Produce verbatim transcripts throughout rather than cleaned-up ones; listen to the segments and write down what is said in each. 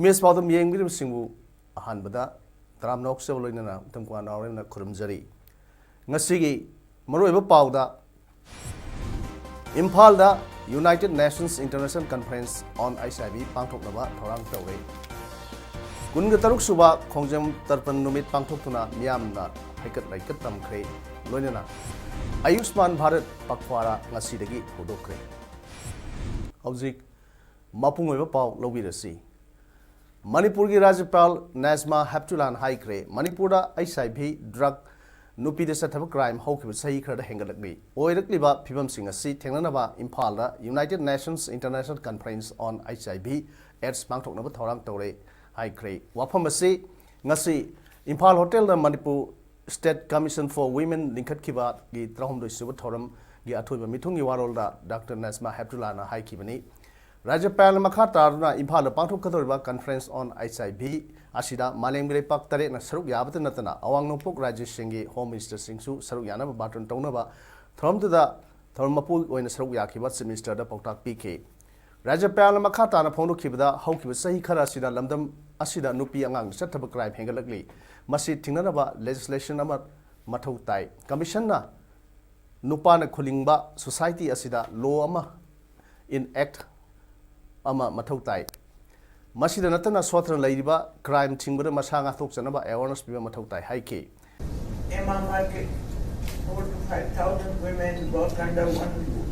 Image ꯄꯥꯎꯗꯝ ꯌꯦꯡꯕꯤꯔꯤꯕꯁꯤꯡꯕꯨ ꯑꯍꯥꯟꯕꯗ ꯇꯔꯥꯝꯅ ꯑꯣꯛꯆꯕ ꯂꯣꯏꯅꯅ ꯏꯊꯝ ꯀ꯭ꯋꯥ ꯅꯥꯎꯔꯦꯝꯅ ꯈꯨꯔꯨꯝꯖꯔꯤ꯫ ꯉꯁꯤꯒꯤ ꯃꯔꯨꯑꯣꯏꯕ ꯄꯥꯎꯗ, ꯏꯝꯐꯥꯜꯗ United Nations International Conference on H I V ꯄꯥꯡꯊꯣꯛꯅꯕ ꯊꯧꯔꯥꯡ ꯇꯧꯔꯦ꯫ ꯀꯨꯟꯒ ꯇꯔꯨꯛ ꯁꯨꯕ ꯈꯣꯡꯖꯣꯝ ꯇꯔꯄꯟ ꯅꯨꯃꯤꯠ ꯄꯥꯡꯊꯣꯛꯇꯨꯅ ꯃꯤꯌꯥꯝꯅ ꯍꯩꯀꯠ ꯂꯩꯀꯠ ꯇꯝꯈ꯭ꯔꯦ꯫ ꯂꯣꯏꯅꯅ ꯑꯌꯨꯁꯃꯥꯟ ꯚꯥꯔꯠ ꯄꯈ꯭ꯋꯥꯔꯥ ꯉꯁꯤꯗꯒꯤ ꯍꯧꯗꯣꯛꯈ꯭ꯔꯦ꯫ ꯍꯧꯖꯤꯛ ꯃꯄꯨꯡ ꯑꯣꯏꯕ ꯄꯥꯎ ꯂꯧꯕꯤꯔꯁꯤ꯫ ꯃꯅꯤꯄꯨꯔꯒꯤ ꯔꯥꯖ꯭ꯌꯄꯥꯜ ꯅꯥꯖꯃꯥ ꯍꯦꯞꯇꯨꯂꯥꯅ ꯍꯥꯏꯈ꯭ꯔꯦ, ꯃꯅꯤꯄꯨꯔꯗ H I V, drug, ꯅꯨꯄꯤꯗ ꯆꯠꯊꯕ crime ꯍꯧꯈꯤꯕ ꯆꯍꯤ ꯈꯔꯗ ꯍꯦꯟꯒꯠꯂꯛꯂꯤ꯫ ꯑꯣꯏꯔꯛꯂꯤꯕ ꯐꯤꯕꯝꯁꯤꯡ ꯑꯁꯤ ꯊꯦꯡꯅꯅꯕ ꯏꯝꯐꯥꯜꯗ United Nations International Conference on H I V AIDS ꯄꯥꯡꯊꯣꯛꯅꯕ ꯊꯧꯔꯥꯡ ꯇꯧꯔꯦ ꯍꯥꯏꯈ꯭ꯔꯦ꯫ ꯋꯥꯐꯝ ꯑꯁꯤ ꯉꯁꯤ ꯏꯝꯐꯥꯜ ꯍꯣꯇꯦꯜꯗ Manipur State Commission for Women ꯂꯤꯡꯈꯠꯈꯤꯕꯒꯤ ꯇꯔꯥꯍꯨꯝꯗꯣꯏ ꯁꯨꯕ ꯊꯧꯔꯝꯒꯤ ꯑꯊꯣꯏꯕ ꯃꯤꯊꯨꯡꯒꯤ ꯋꯥꯔꯣꯜꯗ ꯗꯥꯛꯇꯔ ꯅꯥꯖꯃꯥ ꯍꯦꯞꯇꯨꯂꯥꯅ ꯍꯥꯏꯈꯤꯕꯅꯤ꯫ ꯔꯥꯖ꯭ꯌꯄꯥꯜꯅ ꯃꯈꯥ ꯇꯥꯗꯨꯅ ꯏꯝꯐꯥꯜꯗ ꯄꯥꯡꯊꯣꯛꯀꯗꯧꯔꯤꯕ Conference on H I V ꯑꯁꯤꯗ ꯃꯥꯂꯦꯝꯒꯤ ꯂꯩꯄꯥꯛ ꯇꯔꯦꯠꯅ ꯁꯔꯨꯛ ꯌꯥꯕꯇ ꯅꯠꯇꯅ ꯑꯋꯥꯡ ꯅꯣꯡꯄꯣꯛ ꯔꯥꯖ꯭ꯌꯁꯤꯡꯒꯤ Home Ministerꯁꯤꯡꯁꯨ ꯁꯔꯨꯛ ꯌꯥꯅꯕ ꯕꯥꯇꯣꯟ ꯇꯧꯅꯕ ꯊꯧꯔꯝꯗꯨꯗ ꯊꯧꯔꯝ ꯃꯄꯨ ꯑꯣꯏꯅ ꯁꯔꯨꯛ ꯌꯥꯈꯤꯕ Chief Ministerꯗ ꯄꯥꯎꯇꯥꯛ ꯄꯤꯈꯤ꯫ ꯔꯥꯖ꯭ꯌꯄꯥꯜꯅ ꯃꯈꯥ ꯇꯥꯅ ꯐꯣꯡꯗꯣꯛꯈꯤꯕꯗ, ꯍꯧꯈꯤꯕ ꯆꯍꯤ ꯈꯔ ꯑꯁꯤꯗ ꯂꯝꯗꯝ ꯑꯁꯤꯗ ꯅꯨꯄꯤ ꯑꯉꯥꯡ ꯆꯠꯊꯕ crime ꯍꯦꯟꯒꯠꯂꯛꯂꯤ꯫ ꯃꯁꯤ ꯊꯤꯡꯅꯅꯕ legislation ꯑꯃ ꯃꯊꯧ ꯇꯥꯏ꯫ Commissionꯅ ꯅꯨꯄꯥꯅ ꯈꯨꯂꯤꯡꯕ society ꯑꯁꯤꯗ law ꯑꯃ enact ꯑꯃ ꯃꯊꯧ ꯇꯥꯏ꯫ ꯃꯁꯤꯗ ꯅꯠꯇꯅ ꯁꯣꯠꯇꯅ ꯂꯩꯔꯤꯕ crime ꯊꯤꯡꯕꯗ ꯃꯁꯥ ꯉꯥꯛꯊꯣꯛꯆꯅꯕ awareness ꯄꯤꯕ ꯃꯊꯧ ꯇꯥꯏ ꯍꯥꯏꯈꯤ꯫ Hema Market, four to five thousand women work under one roof.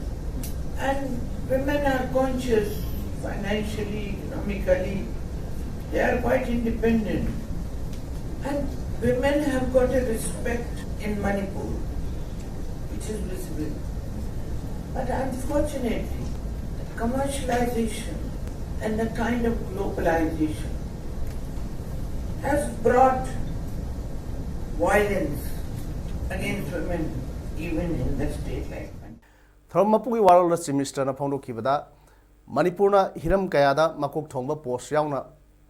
And women are conscious financially, economically. They are quite independent. And women have got a respect in Manipur, which is visible. But unfortunately, the commercialization and the kind of globalization has brought violence against women, even in the state like Manipur. ꯊꯧꯔꯝ ꯃꯄꯨꯒꯤ ꯋꯥꯔꯣꯜꯗ chief ꯃꯤꯅꯤꯁꯇꯔꯅ ꯐꯣꯡꯗꯣꯛꯈꯤꯕꯗ, ꯃꯅꯤꯄꯨꯔꯅ ꯍꯤꯔꯝ ꯀꯌꯥꯗ ꯃꯀꯣꯛ ꯊꯣꯡꯕ ꯄꯣꯁ ꯌꯥꯎꯅ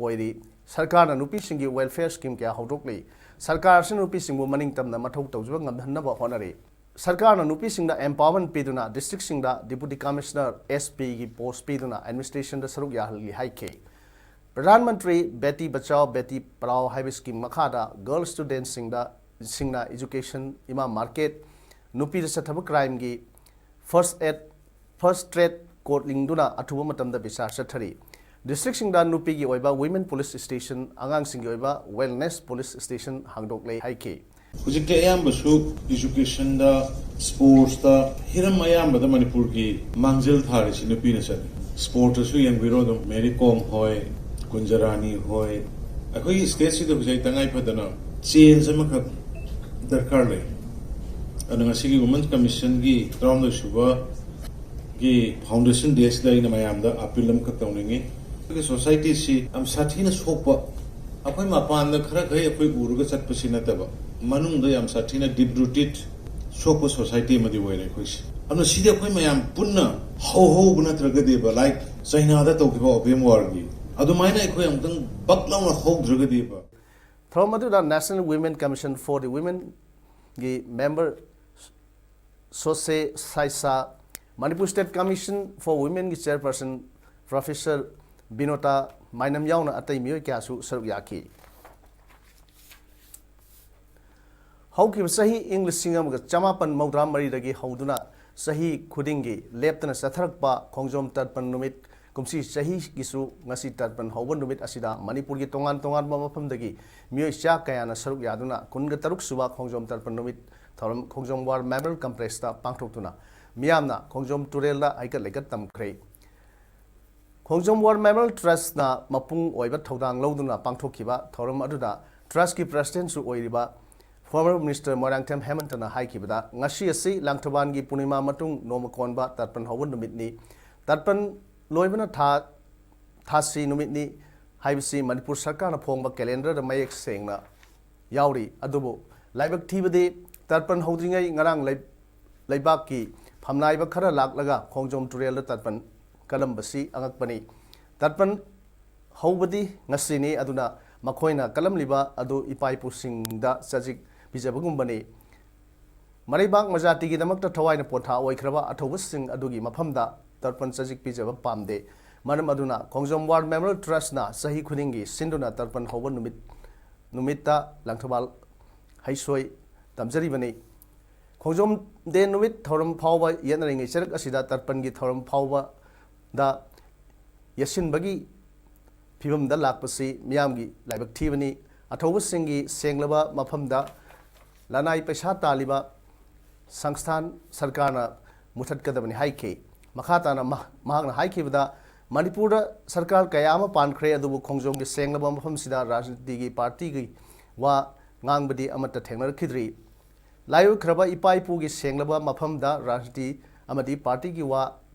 ꯑꯣꯏꯔꯤ꯫ ꯁꯔꯀꯥꯔꯅ ꯅꯨꯄꯤꯁꯤꯡꯒꯤ ꯋꯦꯜꯐꯤꯌꯔ ꯁ꯭ꯀꯤꯝ ꯀꯌꯥ ꯍꯧꯗꯣꯛꯂꯤ꯫ ꯁꯔꯀꯥꯔ ꯑꯁꯤꯅ ꯅꯨꯄꯤꯁꯤꯡꯕꯨ ꯃꯅꯤꯡ ꯇꯝꯅ ꯃꯊꯧ ꯇꯧꯖꯕ ꯉꯝꯍꯟꯅꯕ ꯍꯣꯠꯅꯔꯤ꯫ ꯁꯔꯀꯥꯔꯅ ꯅꯨꯄꯤꯁꯤꯡꯗ ꯑꯦꯝꯄꯥꯋꯔꯃꯦꯟ ꯄꯤꯗꯨꯅ ꯗꯤꯁꯇ꯭ꯔꯤꯛꯁꯤꯡꯗ ꯗꯤꯄꯨꯇꯤ ꯀꯃꯤꯁꯅꯔ, ꯑꯦꯁ ꯄꯤꯒꯤ ꯄꯣꯁ ꯄꯤꯗꯨꯅ ꯑꯦꯗꯃꯤꯅꯤꯁꯇ꯭ꯔꯦꯁꯟꯗ ꯁꯔꯨꯛ ꯌꯥꯍꯜꯂꯤ ꯍꯥꯏꯈꯤ꯫ ꯄ꯭ꯔꯙꯥꯟ ꯃꯟꯇ꯭ꯔꯤ ꯕꯦꯇꯤ ꯕꯆꯥꯎ ꯕꯦꯇꯤ ꯄꯔꯥꯎ ꯍꯥꯏꯕ ꯁ꯭ꯀꯤꯝ ꯃꯈꯥꯗ ꯒꯔꯜ ꯁ꯭ꯇꯨꯗꯦꯟꯠꯁꯤꯡꯗ ꯁꯤꯡꯅ ꯏꯖꯨꯀꯦꯁꯟ, ꯏꯃꯥ ꯃꯥꯔꯀꯦꯠ, ꯅꯨꯄꯤꯗ ꯆꯠꯊꯕ ꯀ꯭ꯔꯥꯏꯝꯒꯤ ꯐꯥꯔꯁ ꯑꯦꯗ, ꯐꯥꯔꯁ ꯇ꯭ꯔꯦꯠ ꯀꯣꯔꯠ ꯂꯤꯡꯗꯨꯅ ꯑꯊꯨꯕ ꯃꯇꯝꯗ ꯕꯤꯆꯥꯔ ꯆꯠꯊꯔꯤ꯫ ꯗꯤꯁꯇ꯭ꯔꯤꯛꯁꯤꯡꯗ ꯅꯨꯄꯤꯒꯤ ꯑꯣꯏꯕ ꯋꯤꯃꯦꯟ ꯄꯨꯂꯤꯁ ꯁ꯭ꯇꯦꯁꯟ, ꯑꯉꯥꯡꯁꯤꯡꯒꯤ ꯑꯣꯏꯕ ꯋꯦꯜꯅꯦꯁ ꯄꯨꯂꯤꯁ ꯁ꯭ꯇꯦꯁꯟ ꯍꯥꯡꯗꯣꯛꯂꯦ ꯍꯥꯏꯈꯤ꯫ ꯍꯧꯖꯤꯛꯇꯤ ꯑꯌꯥꯝꯕꯁꯨ ꯏꯖꯨꯀꯦꯁꯟꯗ, ꯁ꯭ꯄꯣꯔꯠꯁꯇ, ꯍꯤꯔꯝ ꯑꯌꯥꯝꯕꯗ ꯃꯅꯤꯄꯨꯔꯒꯤ ꯃꯥꯡꯖꯤꯜ ꯊꯥꯔꯤꯁꯤ ꯅꯨꯄꯤꯅ ꯆꯠꯂꯤ꯫ ꯁ꯭ꯄꯣꯔꯠꯇꯁꯨ ꯌꯦꯡꯕꯤꯔꯣ ꯑꯗꯨꯝ, ꯃꯦꯔꯤ ꯀꯣꯝ ꯍꯣꯏ, ꯀꯨꯟꯖꯔꯥꯅꯤ ꯍꯣꯏ꯫ ꯑꯩꯈꯣꯏꯒꯤ ꯁ꯭ꯇꯦꯠꯁꯤꯗ ꯍꯧꯖꯤꯛ ꯑꯩ ꯇꯉꯥꯏ ꯐꯗꯅ ꯆꯦꯟꯖ ꯑꯃꯈꯛ ꯗꯔꯀꯥꯔ ꯂꯩ꯫ ꯑꯗꯨꯅ ꯉꯁꯤꯒꯤ ꯋꯨꯃꯦꯟꯁ ꯀꯃꯤꯁꯟꯒꯤ ꯇꯔꯥꯍꯨꯝꯗꯣꯏ ꯁꯨꯕ ꯒꯤ ꯐꯥꯎꯟꯗꯦꯁꯟ ꯗꯦꯁꯤꯗ ꯑꯩꯅ ꯃꯌꯥꯝꯗ ꯑꯄꯤꯜ ꯑꯃꯈꯛ ꯇꯧꯅꯤꯡꯉꯤ꯫ ꯑꯩꯈꯣꯏꯒꯤ ꯁꯣꯁꯥꯏꯇꯤꯁꯤ ꯌꯥꯝ ꯁꯥꯊꯤꯅ ꯁꯣꯛꯄ, ꯑꯩꯈꯣꯏ ꯃꯄꯥꯟꯗ ꯈꯔ ꯈꯔ ꯑꯩꯈꯣꯏ ꯎꯔꯒ ꯆꯠꯄꯁꯤ ꯅꯠꯇꯕ, ꯃꯅꯨꯡꯗ ꯌꯥꯝ ꯁꯥꯊꯤꯅ ꯗꯤꯞ ꯔꯨꯇꯦꯗ ꯁꯣꯛꯄ ꯁꯣꯁꯥꯏꯇꯤ ꯑꯃꯗꯤ ꯑꯣꯏꯔꯦ ꯑꯩꯈꯣꯏꯁꯤ꯫ ꯑꯗꯨꯅ ꯁꯤꯗꯤ ꯑꯩꯈꯣꯏ ꯃꯌꯥꯝ ꯄꯨꯟꯅ ꯍꯧꯍꯧꯕ ꯅꯠꯇ꯭ꯔꯒꯗꯤꯕ, ꯂꯥꯏꯛ ꯆꯩꯅꯥꯗ ꯇꯧꯈꯤꯕ ꯑꯣꯄꯤꯌꯝ ꯋꯥꯔꯒꯤ ꯑꯗꯨꯃꯥꯏꯅ ꯑꯩꯈꯣꯏ ꯑꯃꯨꯛꯇꯪ ꯕꯛ ꯂꯥꯎꯅ ꯍꯧꯗ꯭ꯔꯒꯗꯤꯕ꯫ ꯊꯧꯔꯝ ꯑꯗꯨꯗ National Women Commission for the Women ꯒꯤ member ꯁꯣꯁꯦ ꯁꯥꯏꯁꯥ, Manipur State Commission for Women ꯒꯤ ꯆꯤꯌꯔꯄꯔꯁꯟ ꯄ꯭ꯔꯣꯐꯦꯁꯔ ꯕꯤꯅꯣꯇꯥ ꯃꯥꯏꯅꯝ ꯌꯥꯎꯅ ꯑꯇꯩ ꯃꯤꯑꯣꯏ ꯀꯌꯥꯁꯨ ꯁꯔꯨꯛ ꯌꯥꯈꯤ꯫ ꯍꯧꯈꯤꯕ ꯆꯍꯤ ꯏꯪ ꯂꯤꯁꯤꯡ ꯑꯃꯒ ꯆꯃꯥꯄꯟ ꯃꯧꯗ꯭ꯔꯥ ꯃꯔꯤꯗꯒꯤ ꯍꯧꯗꯨꯅ ꯆꯍꯤ ꯈꯨꯗꯤꯡꯒꯤ ꯂꯦꯞꯇꯅ ꯆꯠꯊꯔꯛꯄ ꯈꯣꯡꯖꯣꯝ ꯇꯔꯄꯟ ꯅꯨꯃꯤꯠ ꯀꯨꯝꯁꯤ ꯆꯍꯤꯒꯤꯁꯨ ꯉꯁꯤ ꯇꯔꯄꯟ ꯍꯧꯕ ꯅꯨꯃꯤꯠ ꯑꯁꯤꯗ ꯃꯅꯤꯄꯨꯔꯒꯤ ꯇꯣꯉꯥꯟ ꯇꯣꯉꯥꯟꯕ ꯃꯐꯝꯗꯒꯤ ꯃꯤꯑꯣꯏ ꯆꯥ ꯀꯌꯥꯅ ꯁꯔꯨꯛ ꯌꯥꯗꯨꯅ ꯀꯨꯟꯒ ꯇꯔꯨꯛ ꯁꯨꯕ ꯈꯣꯡꯖꯣꯝ ꯇꯔꯄꯟ ꯅꯨꯃꯤꯠ ꯊꯧꯔꯝ ꯈꯣꯡꯖꯣꯝ ꯋꯥꯔ ꯃꯦꯃꯣꯔꯤꯌꯦꯜ ꯀꯝꯄ꯭ꯂꯦꯛꯁꯇ ꯄꯥꯡꯊꯣꯛꯇꯨꯅ ꯃꯤꯌꯥꯝꯅ ꯈꯣꯡꯖꯣꯝ ꯇꯨꯔꯦꯜꯗ ꯍꯩꯀꯠ ꯂꯩꯀꯠ ꯇꯝꯈ꯭ꯔꯦ꯫ ꯈꯣꯡꯖꯣꯝ ꯋꯥꯔ ꯃꯦꯃꯣꯔꯤꯌꯦꯜ ꯇ꯭ꯔꯁꯅ ꯃꯄꯨꯡ ꯑꯣꯏꯕ ꯊꯧꯗꯥꯡ ꯂꯧꯗꯨꯅ ꯄꯥꯡꯊꯣꯛꯈꯤꯕ ꯊꯧꯔꯝ ꯑꯗꯨꯗ ꯇ꯭ꯔꯁꯀꯤ ꯄ꯭ꯔꯁꯤꯗꯦꯟꯁꯨ ꯑꯣꯏꯔꯤꯕ Former Minister ꯃꯣꯏꯔꯥꯡꯊꯦꯝ ꯍꯦꯃꯟꯇꯅ ꯍꯥꯏꯈꯤꯕꯗ, ꯉꯁꯤ ꯑꯁꯤ ꯂꯥꯡꯊꯕꯥꯜꯒꯤ ꯄꯨꯔꯅꯤꯃꯥ ꯃꯇꯨꯡ ꯅꯣꯡꯃ ꯀꯣꯟꯕ ꯇꯔꯄꯟ ꯍꯧꯕ ꯅꯨꯃꯤꯠꯅꯤ꯫ ꯇꯔꯄꯟ ꯂꯣꯏꯕꯅ ꯊꯥ, ꯊꯥꯁꯤ ꯅꯨꯃꯤꯠꯅꯤ ꯍꯥꯏꯕꯁꯤ ꯃꯅꯤꯄꯨꯔ ꯁꯔꯀꯥꯔꯅ ꯐꯣꯡꯕ calendar ꯗ ꯃꯌꯦꯛ ꯁꯦꯡꯅ ꯌꯥꯎꯔꯤ꯫ ꯑꯗꯨꯕꯨ ꯂꯥꯏꯕꯛ ꯊꯤꯕꯗꯤ, ꯇꯔꯄꯟ ꯍꯧꯗ꯭ꯔꯤꯉꯩ ꯉꯔꯥꯡ ꯂꯩ-, ꯂꯩꯕꯥꯛꯀꯤ ꯐꯝꯅꯥꯏꯕ ꯈꯔ ꯂꯥꯛꯂꯒ ꯈꯣꯡꯖꯣꯝ ꯇꯨꯔꯦꯜꯗ ꯇꯔꯄꯟ ꯀꯜꯂꯝꯕꯁꯤ ꯑꯉꯛꯄꯅꯤ꯫ ꯇꯔꯄꯟ ꯍꯧꯕꯗꯤ ꯉꯁꯤꯅꯤ, ꯑꯗꯨꯅ ꯃꯈꯣꯏꯅ ꯀꯜꯂꯝꯂꯤꯕ ꯑꯗꯨ ꯏꯄꯥ ꯏꯄꯨꯁꯤꯡꯗ ꯆꯖꯤꯛ ꯄꯤꯖꯕꯒꯨꯝꯕꯅꯤ꯫ ꯃꯔꯩꯕꯥꯛ ꯃꯖꯥꯇꯤꯒꯤꯗꯃꯛꯇ ꯊꯋꯥꯏꯅ ꯄꯣꯟꯊꯥ ꯑꯣꯏꯈ꯭ꯔꯕ ꯑꯊꯧꯕꯁꯤꯡ ꯑꯗꯨꯒꯤ ꯃꯐꯝꯗ ꯇꯔꯄꯟ ꯆꯖꯤꯛ ꯄꯤꯖꯕ ꯄꯥꯝꯗꯦ꯫ ꯃꯔꯝ ꯑꯗꯨꯅ ꯈꯣꯡꯖꯣꯝ War Memorial Trust ꯅ ꯆꯍꯤ ꯈꯨꯗꯤꯡꯒꯤ ꯁꯤꯟꯗꯨꯅ ꯇꯔꯄꯟ ꯍꯧꯕ ꯅꯨꯃꯤꯠ, ꯅꯨꯃꯤꯠꯇ ꯂꯥꯡꯊꯕꯥꯜ ꯍꯩꯁꯣꯏ ꯇꯝꯖꯔꯤꯕꯅꯤ꯫ ꯈꯣꯡꯖꯣꯝ Day ꯅꯨꯃꯤꯠ ꯊꯧꯔꯝ ꯐꯥꯎꯕ ꯌꯦꯠꯅꯔꯤꯉꯩ ꯆꯔꯛ ꯑꯁꯤꯗ ꯇꯔꯄꯟꯒꯤ ꯊꯧꯔꯝ ꯐꯥꯎꯕꯗ ꯌꯦꯠꯁꯤꯟꯕꯒꯤ ꯐꯤꯕꯝꯗ ꯂꯥꯛꯄꯁꯤ ꯃꯤꯌꯥꯝꯒꯤ ꯂꯥꯏꯕꯛ ꯊꯤꯕꯅꯤ꯫ ꯑꯊꯧꯕꯁꯤꯡꯒꯤ ꯁꯦꯡꯂꯕ ꯃꯐꯝꯗ ꯂꯅꯥꯏ ꯄꯩꯁꯥ ꯇꯥꯜꯂꯤꯕ ꯁꯪꯁꯊꯥꯟ ꯁꯔꯀꯥꯔꯅ ꯃꯨꯊꯠꯀꯗꯕꯅꯤ ꯍꯥꯏꯈꯤ꯫ ꯃꯈꯥ ꯇꯥꯅ ꯃꯍ-, ꯃꯍꯥꯛꯅ ꯍꯥꯏꯈꯤꯕꯗ, ꯃꯅꯤꯄꯨꯔꯗ ꯁꯔꯀꯥꯔ ꯀꯌꯥ ꯑꯃ ꯄꯥꯟꯈ꯭ꯔꯦ, ꯑꯗꯨꯕꯨ ꯈꯣꯡꯖꯣꯝꯒꯤ ꯁꯦꯡꯂꯕ ꯃꯐꯝꯁꯤꯗ ꯔꯥꯖꯅꯤꯇꯤꯒꯤ ꯄꯥꯔꯇꯤꯒꯤ ꯋꯥ ꯉꯥꯡꯕꯗꯤ ꯑꯃꯠꯇ ꯊꯦꯡꯅꯔꯛꯈꯤꯗ꯭ꯔꯤ꯫ ꯂꯥꯏꯑꯣꯏꯈ꯭ꯔꯕ ꯏꯄꯥ ꯏꯄꯨꯒꯤ ꯁꯦꯡꯂꯕ ꯃꯐꯝꯗ ꯔꯥꯖꯅꯤꯇꯤ ꯑꯃꯗꯤ ꯄꯥꯔꯇꯤꯒꯤ ꯋꯥ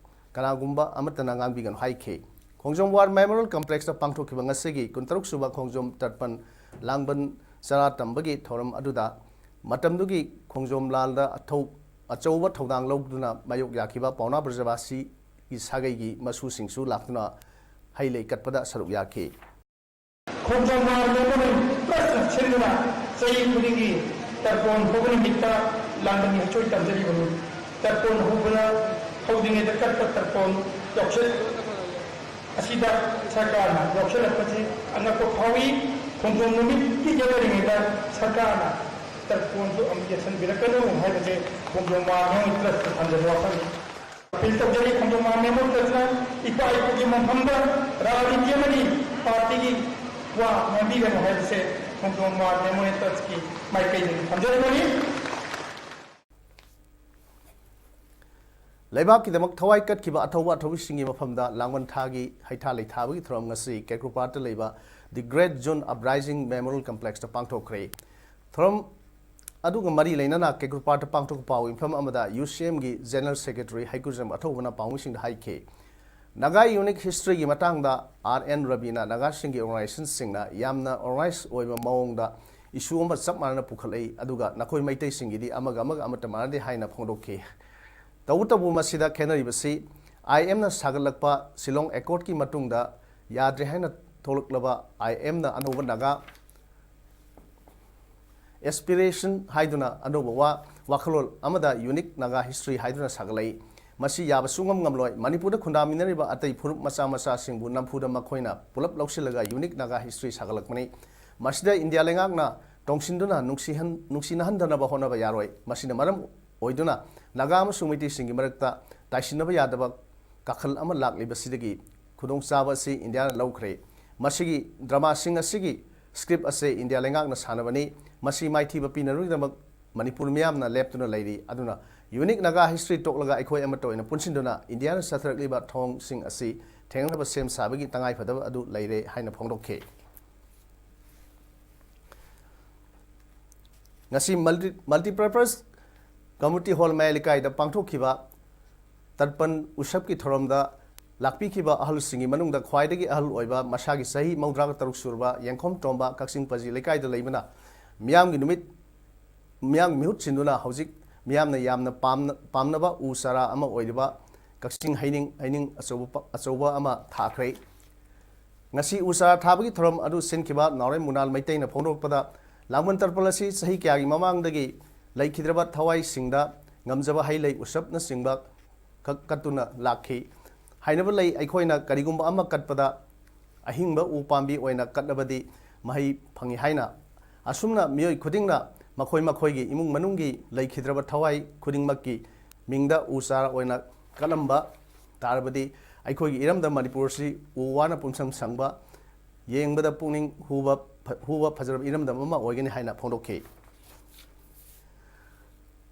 ꯀꯅꯥꯒꯨꯝꯕ ꯑꯃꯠꯇꯅ ꯉꯥꯡꯕꯤꯒꯅꯨ ꯍꯥꯏꯈꯤ꯫ ꯈꯣꯡꯖꯣꯝ War Memorial Complex ꯇ ꯄꯥꯡꯊꯣꯛꯈꯤꯕ ꯉꯁꯤꯒꯤ ꯀꯨꯟꯇꯔꯨꯛ ꯁꯨꯕ ꯈꯣꯡꯖꯣꯝ ꯇꯔꯄꯟ ꯂꯥꯡꯕꯟ ꯆꯔꯥ ꯇꯝꯕꯒꯤ ꯊꯧꯔꯝ ꯑꯗꯨꯗ ꯃꯇꯝꯗꯨꯒꯤ ꯈꯣꯡꯖꯣꯝ ꯂꯥꯜꯗ ꯑꯊꯧ-, ꯑꯆꯧꯕ ꯊꯧꯗꯥꯡ ꯂꯧꯗꯨꯅ ꯃꯥꯌꯣꯛ ꯌꯥꯈꯤꯕ ꯄꯥꯎꯅꯥ ꯕ꯭ꯔꯖꯕꯥꯁꯤꯒꯤ ꯁꯥꯒꯩꯒꯤ ꯃꯁꯨꯁꯤꯡꯁꯨ ꯂꯥꯛꯇꯨꯅ ꯍꯩ ꯂꯩ ꯀꯠꯄꯗ ꯁꯔꯨꯛ ꯌꯥꯈꯤ꯫ ꯈꯣꯡꯖꯣꯝ War Memorial Trust ꯅ ꯁꯤꯟꯗꯨꯅ ꯆꯍꯤ ꯈꯨꯗꯤꯡꯒꯤ ꯇꯔꯄꯣꯟ ꯍꯧꯕ ꯅꯨꯃꯤꯠꯇ ꯂꯥꯡꯕꯟꯒꯤ ꯍꯩꯁꯣꯏ ꯇꯝꯖꯔꯤꯕꯅꯤ꯫ ꯇꯔꯄꯣꯟ ꯍꯧꯕꯗ, ꯍꯧꯗ꯭ꯔꯤꯉꯩꯗ ꯀꯠꯄ ꯇꯔꯄꯣꯟ ꯌꯥꯎꯁꯪ ꯑꯁꯤꯗ ꯁꯔꯀꯥꯔꯅ ꯌꯥꯎꯁꯜꯂꯛꯄꯁꯤ ꯑꯉꯛꯄ ꯐꯥꯎꯏ꯫ ꯈꯣꯡꯖꯣꯝ ꯅꯨꯃꯤꯠꯀꯤ ꯌꯦꯠꯅꯔꯤꯉꯩꯗ ꯁꯔꯀꯥꯔꯅ ꯇꯔꯄꯣꯟꯁꯨ ꯑꯃꯨꯛ ꯌꯦꯠꯁꯤꯟꯕꯤꯔꯛꯀꯅꯨ ꯍꯥꯏꯕꯁꯦ ꯈꯣꯡꯖꯣꯝ War Memorial Trust ꯇ ꯊꯝꯖꯕ ꯋꯥꯐꯝꯅꯤ꯫ ꯑꯄꯤꯜ ꯇꯧꯖꯔꯤ, ꯈꯣꯡꯖꯣꯝ War Memorial Trust ꯅ ꯏꯄꯥ ꯏꯄꯨꯒꯤ ꯃꯐꯝꯗ ꯔꯥꯖꯅꯤꯇꯤ ꯑꯃꯗꯤ ꯄꯥꯔꯇꯤꯒꯤ ꯋꯥ ꯉꯥꯡꯕꯤꯒꯅꯨ ꯍꯥꯏꯕꯁꯦ ꯈꯣꯡꯖꯣꯝ War Memorial Trust ꯀꯤ ꯃꯥꯏꯀꯩꯗꯒꯤ ꯊꯝꯖꯔꯤꯕꯅꯤ꯫ ꯂꯩꯕꯥꯛꯀꯤꯗꯃꯛ ꯊꯋꯥꯏ ꯀꯠꯈꯤꯕ ꯑꯊꯧꯕ ꯑꯊꯧꯕꯤꯁꯤꯡꯒꯤ ꯃꯐꯝꯗ ꯂꯥꯡꯕꯟ ꯊꯥꯒꯤ ꯍꯩꯊꯥ ꯂꯩꯊꯥꯕꯒꯤ ꯊꯧꯔꯝ ꯉꯁꯤ ꯀꯦꯀ꯭ꯔꯨꯄꯥꯠꯇ ꯂꯩꯕ The Great June Uprising Memorial Complex ꯇ ꯄꯥꯡꯊꯣꯛꯈ꯭ꯔꯦ꯫ ꯊꯧꯔꯝ ꯑꯗꯨꯒ ꯃꯔꯤ ꯂꯩꯅꯅ ꯀꯦꯀ꯭ꯔꯨꯄꯥꯠꯇ ꯄꯥꯡꯊꯣꯛꯄ ꯄꯥꯎ ꯃꯤꯐꯝ ꯑꯃꯗ ꯌꯨ ꯁꯤ ꯑꯦꯝꯒꯤ General Secretary ꯍꯩꯀ꯭ꯔꯨꯖꯝ ꯑꯊꯧꯕꯅ ꯄꯥꯎꯃꯤꯁꯤꯡꯗ ꯍꯥꯏꯈꯤ꯫ ꯅꯥꯒꯥ ꯌꯨꯅꯤꯛ ꯍꯤꯁꯇ꯭ꯔꯤꯒꯤ ꯃꯇꯥꯡꯗ ꯑꯥꯔ ꯑꯦꯟ ꯔꯕꯤꯅ ꯅꯥꯒꯥꯁꯤꯡꯒꯤ ꯑꯣꯔꯒꯅꯥꯏꯖꯦꯁꯟꯁꯤꯡꯅ ꯌꯥꯝꯅ ꯑꯣꯔꯒꯅꯥꯏꯖ ꯑꯣꯏꯕ ꯃꯑꯣꯡꯗ ꯏꯁꯨ ꯑꯃ ꯆꯞ ꯃꯥꯟꯅꯅ ꯄꯨꯈꯠꯂꯛꯏ, ꯑꯗꯨꯒ ꯅꯈꯣꯏ ꯃꯩꯇꯩꯁꯤꯡꯒꯤꯗꯤ ꯑꯃꯒ ꯑꯃꯒ ꯑꯃꯠꯇ ꯃꯥꯟꯅꯗꯦ ꯍꯥꯏꯅ ꯐꯣꯡꯗꯣꯛꯈꯤ꯫ ꯇꯧꯕꯇꯕꯨ ꯃꯁꯤꯗ ꯈꯦꯠꯅꯔꯤꯕꯁꯤ ꯑꯥꯏ ꯑꯦꯝꯅ ꯁꯥꯒꯠꯂꯛꯄ ꯁꯤꯂꯣꯡ ꯑꯦꯀꯣꯔꯗꯀꯤ ꯃꯇꯨꯡꯗ ꯌꯥꯗ꯭ꯔꯦ ꯍꯥꯏꯅ ꯊꯣꯛꯂꯛꯂꯕ ꯑꯥꯏ ꯑꯦꯝꯅ ꯑꯅꯧꯕ ꯅꯥꯒꯥ ꯑꯦꯁꯄꯤꯔꯦꯁꯟ ꯍꯥꯏꯗꯨꯅ ꯑꯅꯧꯕ ꯋꯥ, ꯋꯥꯈꯜꯂꯣꯟ ꯑꯃꯗ ꯌꯨꯅꯤꯛ ꯅꯥꯒꯥ ꯍꯤꯁꯇ꯭ꯔꯤ ꯍꯥꯏꯗꯨꯅ ꯁꯥꯒꯠꯂꯛꯏ꯫ ꯃꯁꯤ ꯌꯥꯕ ꯁꯨꯡꯉꯝ ꯉꯝꯂꯣꯏ꯫ ꯃꯅꯤꯄꯨꯔꯗ ꯈꯨꯟꯗꯥꯃꯤꯟꯅꯔꯤꯕ ꯑꯇꯩ ꯐꯨꯔꯨꯞ ꯃꯆꯥ ꯃꯆꯥꯁꯤꯡꯕꯨ ꯅꯝꯐꯨꯗ ꯃꯈꯣꯏꯅ ꯄꯨꯂꯞ ꯂꯧꯁꯤꯜꯂꯒ ꯌꯨꯅꯤꯛ ꯅꯥꯒꯥ ꯍꯤꯁꯇ꯭ꯔꯤ ꯁꯥꯒꯠꯂꯛꯄꯅꯤ꯫ ꯃꯁꯤꯗ ꯏꯟꯗꯤꯌꯥ ꯂꯩꯉꯥꯛꯅ ꯇꯣꯡꯁꯤꯟꯗꯨꯅ ꯅꯨꯡꯁꯤꯍꯟ-, ꯅꯨꯡꯁꯤꯅꯍꯟꯗꯅꯕ ꯍꯣꯠꯅꯕ ꯌꯥꯔꯣꯏ꯫ ꯃꯁꯤꯅ ꯃꯔꯝ ꯑꯣꯏꯗꯨꯅ ꯅꯥꯒꯥ ꯑꯃꯁꯨꯡ ꯃꯩꯇꯩꯁꯤꯡꯒꯤ ꯃꯔꯛꯇ ꯇꯥꯏꯁꯤꯟꯅꯕ ꯌꯥꯗꯕ ꯀꯥꯈꯜ ꯑꯃ ꯂꯥꯛꯂꯤꯕꯁꯤꯗꯒꯤ ꯈꯨꯗꯣꯡꯆꯥꯕ ꯑꯁꯤ ꯏꯟꯗꯤꯌꯥꯅ ꯂꯧꯈ꯭ꯔꯦ꯫ ꯃꯁꯤꯒꯤ ꯗ꯭ꯔꯃꯥꯁꯤꯡ ꯑꯁꯤꯒꯤ ꯁ꯭ꯀ꯭ꯔꯤꯞ ꯑꯁꯤ ꯏꯟꯗꯤꯌꯥ ꯂꯩꯉꯥꯛꯅ ꯁꯥꯟꯅꯕꯅꯤ꯫ ꯃꯁꯤ ꯃꯥꯏꯊꯤꯕ ꯄꯤꯅꯔꯣꯏꯗꯃꯛ ꯃꯅꯤꯄꯨꯔ ꯃꯤꯌꯥꯝꯅ ꯂꯦꯞꯇꯨꯅ ꯂꯩꯔꯤ꯫ ꯑꯗꯨꯅ ꯌꯨꯅꯤꯛ ꯅꯥꯒꯥ ꯍꯤꯁꯇ꯭ꯔꯤ ꯇꯣꯛꯂꯒ ꯑꯩꯈꯣꯏ ꯑꯃꯠꯇ ꯑꯣꯏꯅ ꯄꯨꯟꯁꯤꯟꯗꯨꯅ ꯏꯟꯗꯤꯌꯥꯅ ꯆꯠꯊꯔꯛꯂꯤꯕ ꯊꯧꯑꯣꯡꯁꯤꯡ ꯑꯁꯤ ꯊꯦꯡꯅꯅꯕ ꯁꯦꯝ ꯁꯥꯕꯒꯤ ꯇꯉꯥꯏꯐꯗꯕ ꯑꯗꯨ ꯂꯩꯔꯦ ꯍꯥꯏꯅ ꯐꯣꯡꯗꯣꯛꯈꯤ꯫ ꯉꯁꯤ ꯃꯜꯇꯤ, ꯃꯜꯇꯤꯄꯔꯄꯁ ꯀꯝꯃ꯭ꯌꯨꯅꯤꯇꯤ ꯍꯣꯜ ꯃꯌꯥꯏ ꯂꯩꯀꯥꯏꯗ ꯄꯥꯡꯊꯣꯛꯈꯤꯕ ꯇꯔꯄꯟ ꯎꯁꯕꯀꯤ ꯊꯧꯔꯝꯗ ꯂꯥꯛꯄꯤꯈꯤꯕ ꯑꯍꯜꯁꯤꯡꯒꯤ ꯃꯅꯨꯡꯗ ꯈ꯭ꯋꯥꯏꯗꯒꯤ ꯑꯍꯜ ꯑꯣꯏꯕ, ꯃꯁꯥꯒꯤ ꯆꯍꯤ ꯃꯧꯗ꯭ꯔꯥꯒ ꯇꯔꯨꯛ ꯁꯨꯔꯕ ꯌꯦꯡꯈꯣꯝ ꯇꯣꯝꯕ ꯀꯛꯆꯤꯡ ꯄꯖꯤ ꯂꯩꯀꯥꯏꯗ ꯂꯩꯕꯅ ꯃꯤꯌꯥꯝꯒꯤ ꯅꯨꯃꯤꯠ, ꯃꯤꯌꯥꯝꯒꯤ ꯃꯤꯍꯨꯠ ꯁꯤꯟꯗꯨꯅ ꯍꯧꯖꯤꯛ ꯃꯤꯌꯥꯝꯅ ꯌꯥꯝꯅ ꯄꯥꯝꯅ-, ꯄꯥꯝꯅꯕ ꯎ ꯆꯥꯔꯥ ꯑꯃ ꯑꯣꯏꯔꯤꯕ ꯀꯛꯆꯤꯡ ꯍꯩꯅꯤꯡ, ꯍꯩꯅꯤꯡ ꯑꯆꯧꯕ ꯄ-, ꯑꯆꯧꯕ ꯑꯃ ꯊꯥꯈ꯭ꯔꯦ꯫ ꯉꯁꯤ ꯎ ꯆꯥꯔꯥ ꯊꯥꯕꯒꯤ ꯊꯧꯔꯝ ꯑꯗꯨ ꯁꯤꯟꯈꯤꯕ ꯅꯥꯎꯔꯦꯝ ꯃꯨꯅꯥꯜ ꯃꯩꯇꯩꯅ ꯐꯣꯡꯗꯣꯔꯛꯄꯗ, ꯂꯥꯡꯕꯟ ꯇꯔꯄꯜ ꯑꯁꯤ ꯆꯍꯤ ꯀꯌꯥꯒꯤ ꯃꯃꯥꯡꯗꯒꯤ ꯂꯩꯈꯤꯗ꯭ꯔꯕ ꯊꯋꯥꯏꯁꯤꯡꯗ ꯉꯝꯖꯕ ꯍꯩ ꯂꯩ ꯎꯁꯞꯅꯆꯤꯡꯕ ꯀꯛ-, ꯀꯠꯇꯨꯅ ꯂꯥꯛꯈꯤ꯫ ꯍꯥꯏꯅꯕ ꯂꯩ, ꯑꯩꯈꯣꯏꯅ ꯀꯔꯤꯒꯨꯝꯕ ꯑꯃ ꯀꯠꯄꯗ ꯑꯍꯤꯡꯕ ꯎ ꯄꯥꯝꯕꯤ ꯑꯣꯏꯅ ꯀꯠꯂꯕꯗꯤ ꯃꯍꯩ ꯐꯪꯏ ꯍꯥꯏꯅ꯫ ꯑꯁꯨꯝꯅ ꯃꯤꯑꯣꯏ ꯈꯨꯗꯤꯡꯅ ꯃꯈꯣꯏ ꯃꯈꯣꯏꯒꯤ ꯏꯃꯨꯡ ꯃꯅꯨꯡꯒꯤ ꯂꯩꯈꯤꯗ꯭ꯔꯕ ꯊꯋꯥꯏ ꯈꯨꯗꯤꯡꯃꯛꯀꯤ ꯃꯤꯡꯗ ꯎ ꯆꯥꯔ ꯑꯣꯏꯅ ꯀꯠꯂꯝꯕ ꯇꯥꯔꯕꯗꯤ ꯑꯩꯈꯣꯏꯒꯤ ꯏꯔꯝꯗꯝ ꯃꯅꯤꯄꯨꯔ ꯑꯁꯤ ꯎ ꯋꯥꯅ ꯄꯨꯝꯁꯪ ꯁꯪꯕ, ꯌꯦꯡꯕꯗ ꯄꯨꯛꯅꯤꯡ ꯍꯨꯕ, ꯐ-, ꯍꯨꯕ ꯐꯖꯔꯕ ꯏꯔꯝꯗꯝ ꯑꯃ ꯑꯣꯏꯒꯅꯤ ꯍꯥꯏꯅ ꯐꯣꯡꯗꯣꯛꯈꯤ꯫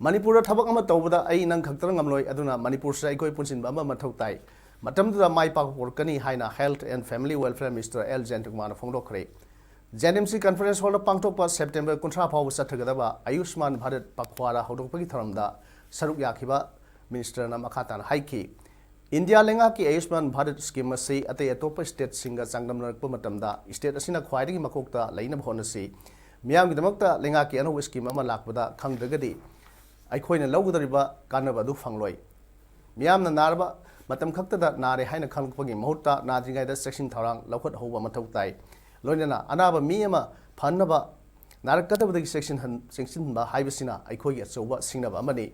ꯃꯅꯤꯄꯨꯔꯗ ꯊꯕꯛ ꯑꯃ ꯇꯧꯕꯗ ꯑꯩ ꯅꯪ ꯈꯛꯇꯅ ꯉꯝꯂꯣꯏ, ꯑꯗꯨꯅ ꯃꯅꯤꯄꯨꯔꯁꯤꯗ ꯑꯩꯈꯣꯏ ꯄꯨꯟꯁꯤꯟꯕ ꯑꯃ ꯃꯊꯧ ꯇꯥꯏ꯫ ꯃꯇꯝꯗꯨꯗ ꯃꯥꯏ ꯄꯥꯛꯄ ꯄꯨꯔꯛꯀꯅꯤ ꯍꯥꯏꯅ Health and Family Welfare Minister L ꯖꯌꯟꯇꯀꯨꯃꯥꯔꯅ ꯐꯣꯡꯗꯣꯛꯈ꯭ꯔꯦ꯫ J N M C conference ꯍꯣꯜꯗ ꯄꯥꯡꯊꯣꯛꯄ ꯁꯦꯞꯇꯦꯝꯕꯔ ꯀꯨꯟꯊ꯭ꯔꯥ ꯐꯥꯎꯕ ꯆꯠꯊꯒꯗꯕ ꯑꯌꯨꯁꯃꯥꯟ ꯚꯥꯔꯠ ꯄꯈ꯭ꯋꯥꯔꯥ ꯍꯧꯗꯣꯛꯄꯒꯤ ꯊꯧꯔꯝꯗ ꯁꯔꯨꯛ ꯌꯥꯈꯤꯕ ꯃꯤꯅꯤꯁꯇꯔꯅ ꯃꯈꯥ ꯇꯥꯅ ꯍꯥꯏꯈꯤ꯫ ꯏꯟꯗꯤꯌꯥ ꯂꯩꯉꯥꯛꯀꯤ ꯑꯌꯨꯁꯃꯥꯟ ꯚꯥꯔꯠ ꯁ꯭ꯀꯤꯝ ꯑꯁꯤ ꯑꯇꯩ ꯑꯇꯣꯞꯄ ꯁ꯭ꯇꯦꯠꯁꯤꯡꯒ ꯆꯥꯡꯗꯝꯅꯔꯛꯄ ꯃꯇꯝꯗ ꯁ꯭ꯇꯦꯠ ꯑꯁꯤꯅ ꯈ꯭ꯋꯥꯏꯗꯒꯤ ꯃꯀꯣꯛꯇ ꯂꯩꯅꯕ ꯍꯣꯠꯅꯁꯤ꯫ ꯃꯤꯌꯥꯝꯒꯤꯗꯃꯛꯇ ꯂꯩꯉꯥꯛꯀꯤ ꯑꯅꯧꯕ ꯁ꯭ꯀꯤꯝ ꯑꯃ ꯂꯥꯛꯄꯗ ꯈꯪꯗ꯭ꯔꯒꯗꯤ ꯑꯩꯈꯣꯏꯅ ꯂꯧꯒꯗꯧꯔꯤꯕ ꯀꯥꯟꯅꯕ ꯑꯗꯨ ꯐꯪꯂꯣꯏ꯫ ꯃꯤꯌꯥꯝꯅ ꯅꯥꯔꯕ ꯃꯇꯝ ꯈꯛꯇꯗ ꯅꯥꯔꯦ ꯍꯥꯏꯅ ꯈꯪꯂꯛꯄꯒꯤ ꯃꯍꯨꯠꯇ ꯅꯥꯗ꯭ꯔꯤꯉꯩꯗ ꯆꯦꯛꯁꯤꯟ ꯊꯧꯔꯥꯡ ꯂꯧꯈꯠꯍꯧꯕ ꯃꯊꯧ ꯇꯥꯏ꯫ ꯂꯣꯏꯅꯅ ꯑꯅꯥꯕ ꯃꯤ ꯑꯃ ꯐꯅꯕ ꯅꯥꯔꯛꯀꯗꯕꯗꯒꯤ ꯆꯦꯛꯁꯤꯟꯍꯟ-, ꯆꯦꯛꯁꯤꯟꯕ ꯍꯥꯏꯕꯁꯤꯅ ꯑꯩꯈꯣꯏꯒꯤ ꯑꯆꯧꯕ ꯁꯤꯡꯅꯕ ꯑꯃꯅꯤ꯫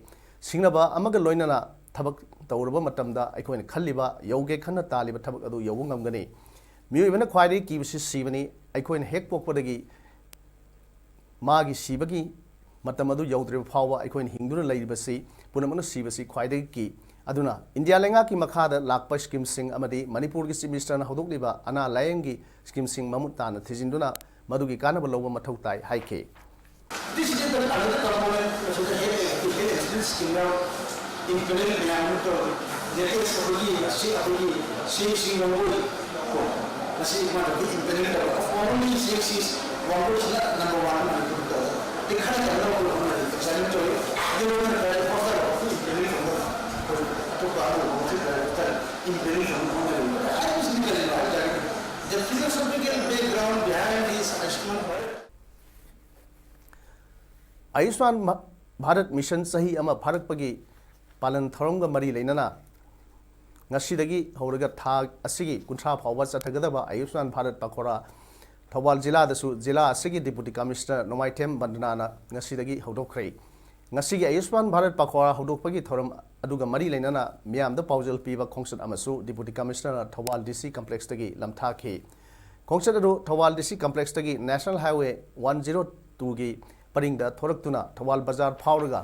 ꯁꯤꯡꯅꯕ ꯑꯃꯒ ꯂꯣꯏꯅꯅ ꯊꯕꯛ ꯇꯧꯔꯨꯕ ꯃꯇꯝꯗ ꯑꯩꯈꯣꯏꯅ ꯈꯜꯂꯤꯕ, ꯌꯧꯒꯦ ꯈꯟꯅ ꯇꯥꯜꯂꯤꯕ ꯊꯕꯛ ꯑꯗꯨ ꯌꯧꯕ ꯉꯝꯒꯅꯤ꯫ ꯃꯤꯑꯣꯏꯕꯅ ꯈ꯭ꯋꯥꯏꯗꯒꯤ ꯀꯤꯕꯁꯤ ꯁꯤꯕꯅꯤ꯫ ꯑꯩꯈꯣꯏꯅ ꯍꯦꯛ ꯄꯣꯛꯄꯗꯒꯤ ꯃꯥꯒꯤ ꯁꯤꯕꯒꯤ ꯃꯇꯝ ꯑꯗꯨ ꯌꯧꯗ꯭ꯔꯤꯕ ꯐꯥꯎꯕ ꯑꯩꯈꯣꯏꯅ ꯍꯤꯡꯗꯨꯅ ꯂꯩꯔꯤꯕꯁꯤ ꯄꯨꯝꯅꯃꯛꯅ ꯁꯤꯕꯁꯤ ꯈ꯭ꯋꯥꯏꯗꯒꯤ ꯀꯤ꯫ ꯑꯗꯨꯅ ꯏꯟꯗꯤꯌꯥ ꯂꯩꯉꯥꯛꯀꯤ ꯃꯈꯥꯗ ꯂꯥꯛꯄ ꯁ꯭ꯀꯤꯝꯁꯤꯡ ꯑꯃꯗꯤ ꯃꯅꯤꯄꯨꯔꯒꯤ ꯆꯤꯐ ꯃꯤꯅꯤꯁꯇꯔꯅ ꯍꯧꯗꯣꯛꯂꯤꯕ ꯑꯅꯥ ꯂꯥꯌꯦꯡꯒꯤ ꯁ꯭ꯀꯤꯝꯁꯤꯡ ꯃꯃꯨꯠ ꯇꯥꯅ ꯊꯤꯖꯤꯟꯗꯨꯅ ꯃꯗꯨꯒꯤ ꯀꯥꯟꯅꯕ ꯂꯧꯕ ꯃꯊꯧ ꯇꯥꯏ ꯍꯥꯏꯈꯤ꯫ This is the another component of the health, the health insurance scheme now implement ꯃꯌꯥꯝ ꯑꯃ ꯇꯧꯔꯤ꯫ Latest ꯑꯩꯈꯣꯏꯒꯤ ꯉꯁꯤ ꯑꯩꯈꯣꯏꯒꯤ ꯁꯤ ꯁꯤ ꯋꯥꯡꯒꯣꯏ ꯀꯣ, ꯉꯁꯤ ꯃꯥꯅ ꯑꯩꯈꯣꯏ implement ꯇꯧꯕ꯫ Of only six is ꯋꯥꯡꯒꯣꯏꯁꯤꯅ number one ꯃꯅꯤꯄꯨꯔꯗ ꯇꯧꯕ꯫ ꯑꯗꯩ ꯈꯔ ꯇꯧꯅꯕ ꯑꯩꯈꯣꯏ ꯍꯣꯠꯅꯔꯤ, examine ꯇꯧꯔꯤ꯫ ꯑꯗꯨ ꯂꯣꯏꯅ ꯈꯔ ꯄꯣꯠꯇ ꯑꯩꯈꯣꯏ implement ꯇꯧꯅꯕ ꯑꯩꯈꯣꯏ ꯑꯇꯣꯞꯄ ꯑꯃ ꯃꯈꯜ ꯈꯔ implement ꯇꯧꯅꯕ ꯍꯣꯠꯅꯔꯤ꯫ ꯍꯥꯏꯕꯁꯤꯗꯤ ꯀꯔꯤꯅꯣ ꯍꯥꯏ ꯇꯥꯔꯒꯗꯤ, the philosophical background behind this Ayushman Bharat Ayushman ꯚꯥ-, ꯚꯥꯔꯠ ꯃꯤꯁꯟ ꯆꯍꯤ ꯑꯃ ꯐꯥꯔꯛꯄꯒꯤ ꯄꯥꯂꯟ ꯊꯧꯔꯝꯒ ꯃꯔꯤ ꯂꯩꯅꯅ ꯉꯁꯤꯗꯒꯤ ꯍꯧꯔꯒ ꯊꯥ ꯑꯁꯤꯒꯤ ꯀꯨꯟꯊ꯭ꯔꯥ ꯐꯥꯎꯕ ꯆꯠꯊꯒꯗꯕ ꯑꯌꯨꯁꯃꯥꯟ ꯚꯥꯔꯠ ꯄꯈꯣꯔꯥ ꯊꯧꯕꯥꯜ ꯖꯤꯂꯥꯗꯁꯨ ꯖꯤꯂꯥ ꯑꯁꯤꯒꯤ ꯗꯤꯄꯨꯇꯤ ꯀꯃꯤꯁꯅꯔ ꯅꯣꯡꯃꯥꯏꯊꯦꯝ ꯕꯟꯗꯅꯥꯅ ꯉꯁꯤꯗꯒꯤ ꯍꯧꯗꯣꯛꯈ꯭ꯔꯦ꯫ ꯉꯁꯤꯒꯤ ꯑꯌꯨꯁꯃꯥꯟ ꯚꯥꯔꯠ ꯄꯈꯣꯔꯥ ꯍꯧꯗꯣꯛꯄꯒꯤ ꯊꯧꯔꯝ ꯑꯗꯨꯒ ꯃꯔꯤ ꯂꯩꯅꯅ ꯃꯤꯌꯥꯝꯗ ꯄꯥꯎꯖꯦꯜ ꯄꯤꯕ ꯈꯣꯡꯆꯠ ꯑꯃꯁꯨ ꯗꯤꯄꯨꯇꯤ ꯀꯃꯤꯁꯅꯔꯅ ꯊꯧꯕꯥꯜ ꯗꯤ ꯁꯤ ꯀꯝꯄ꯭ꯂꯦꯛꯁꯇꯒꯤ ꯂꯝꯊꯥꯈꯤ꯫ ꯈꯣꯡꯆꯠ ꯑꯗꯨ ꯊꯧꯕꯥꯜ ꯗꯤ ꯁꯤ ꯀꯝꯄ꯭ꯂꯦꯛꯁꯇꯒꯤ ꯅꯦꯁꯅꯦꯜ ꯍꯥꯏꯋꯦ ꯋꯥꯟ ꯖꯤꯔꯣ ꯇꯨꯒꯤ ꯄꯔꯤꯡꯗ ꯊꯣꯔꯛꯇꯨꯅ ꯊꯧꯕꯥꯜ ꯕꯖꯥꯔ ꯐꯥꯎꯔꯒ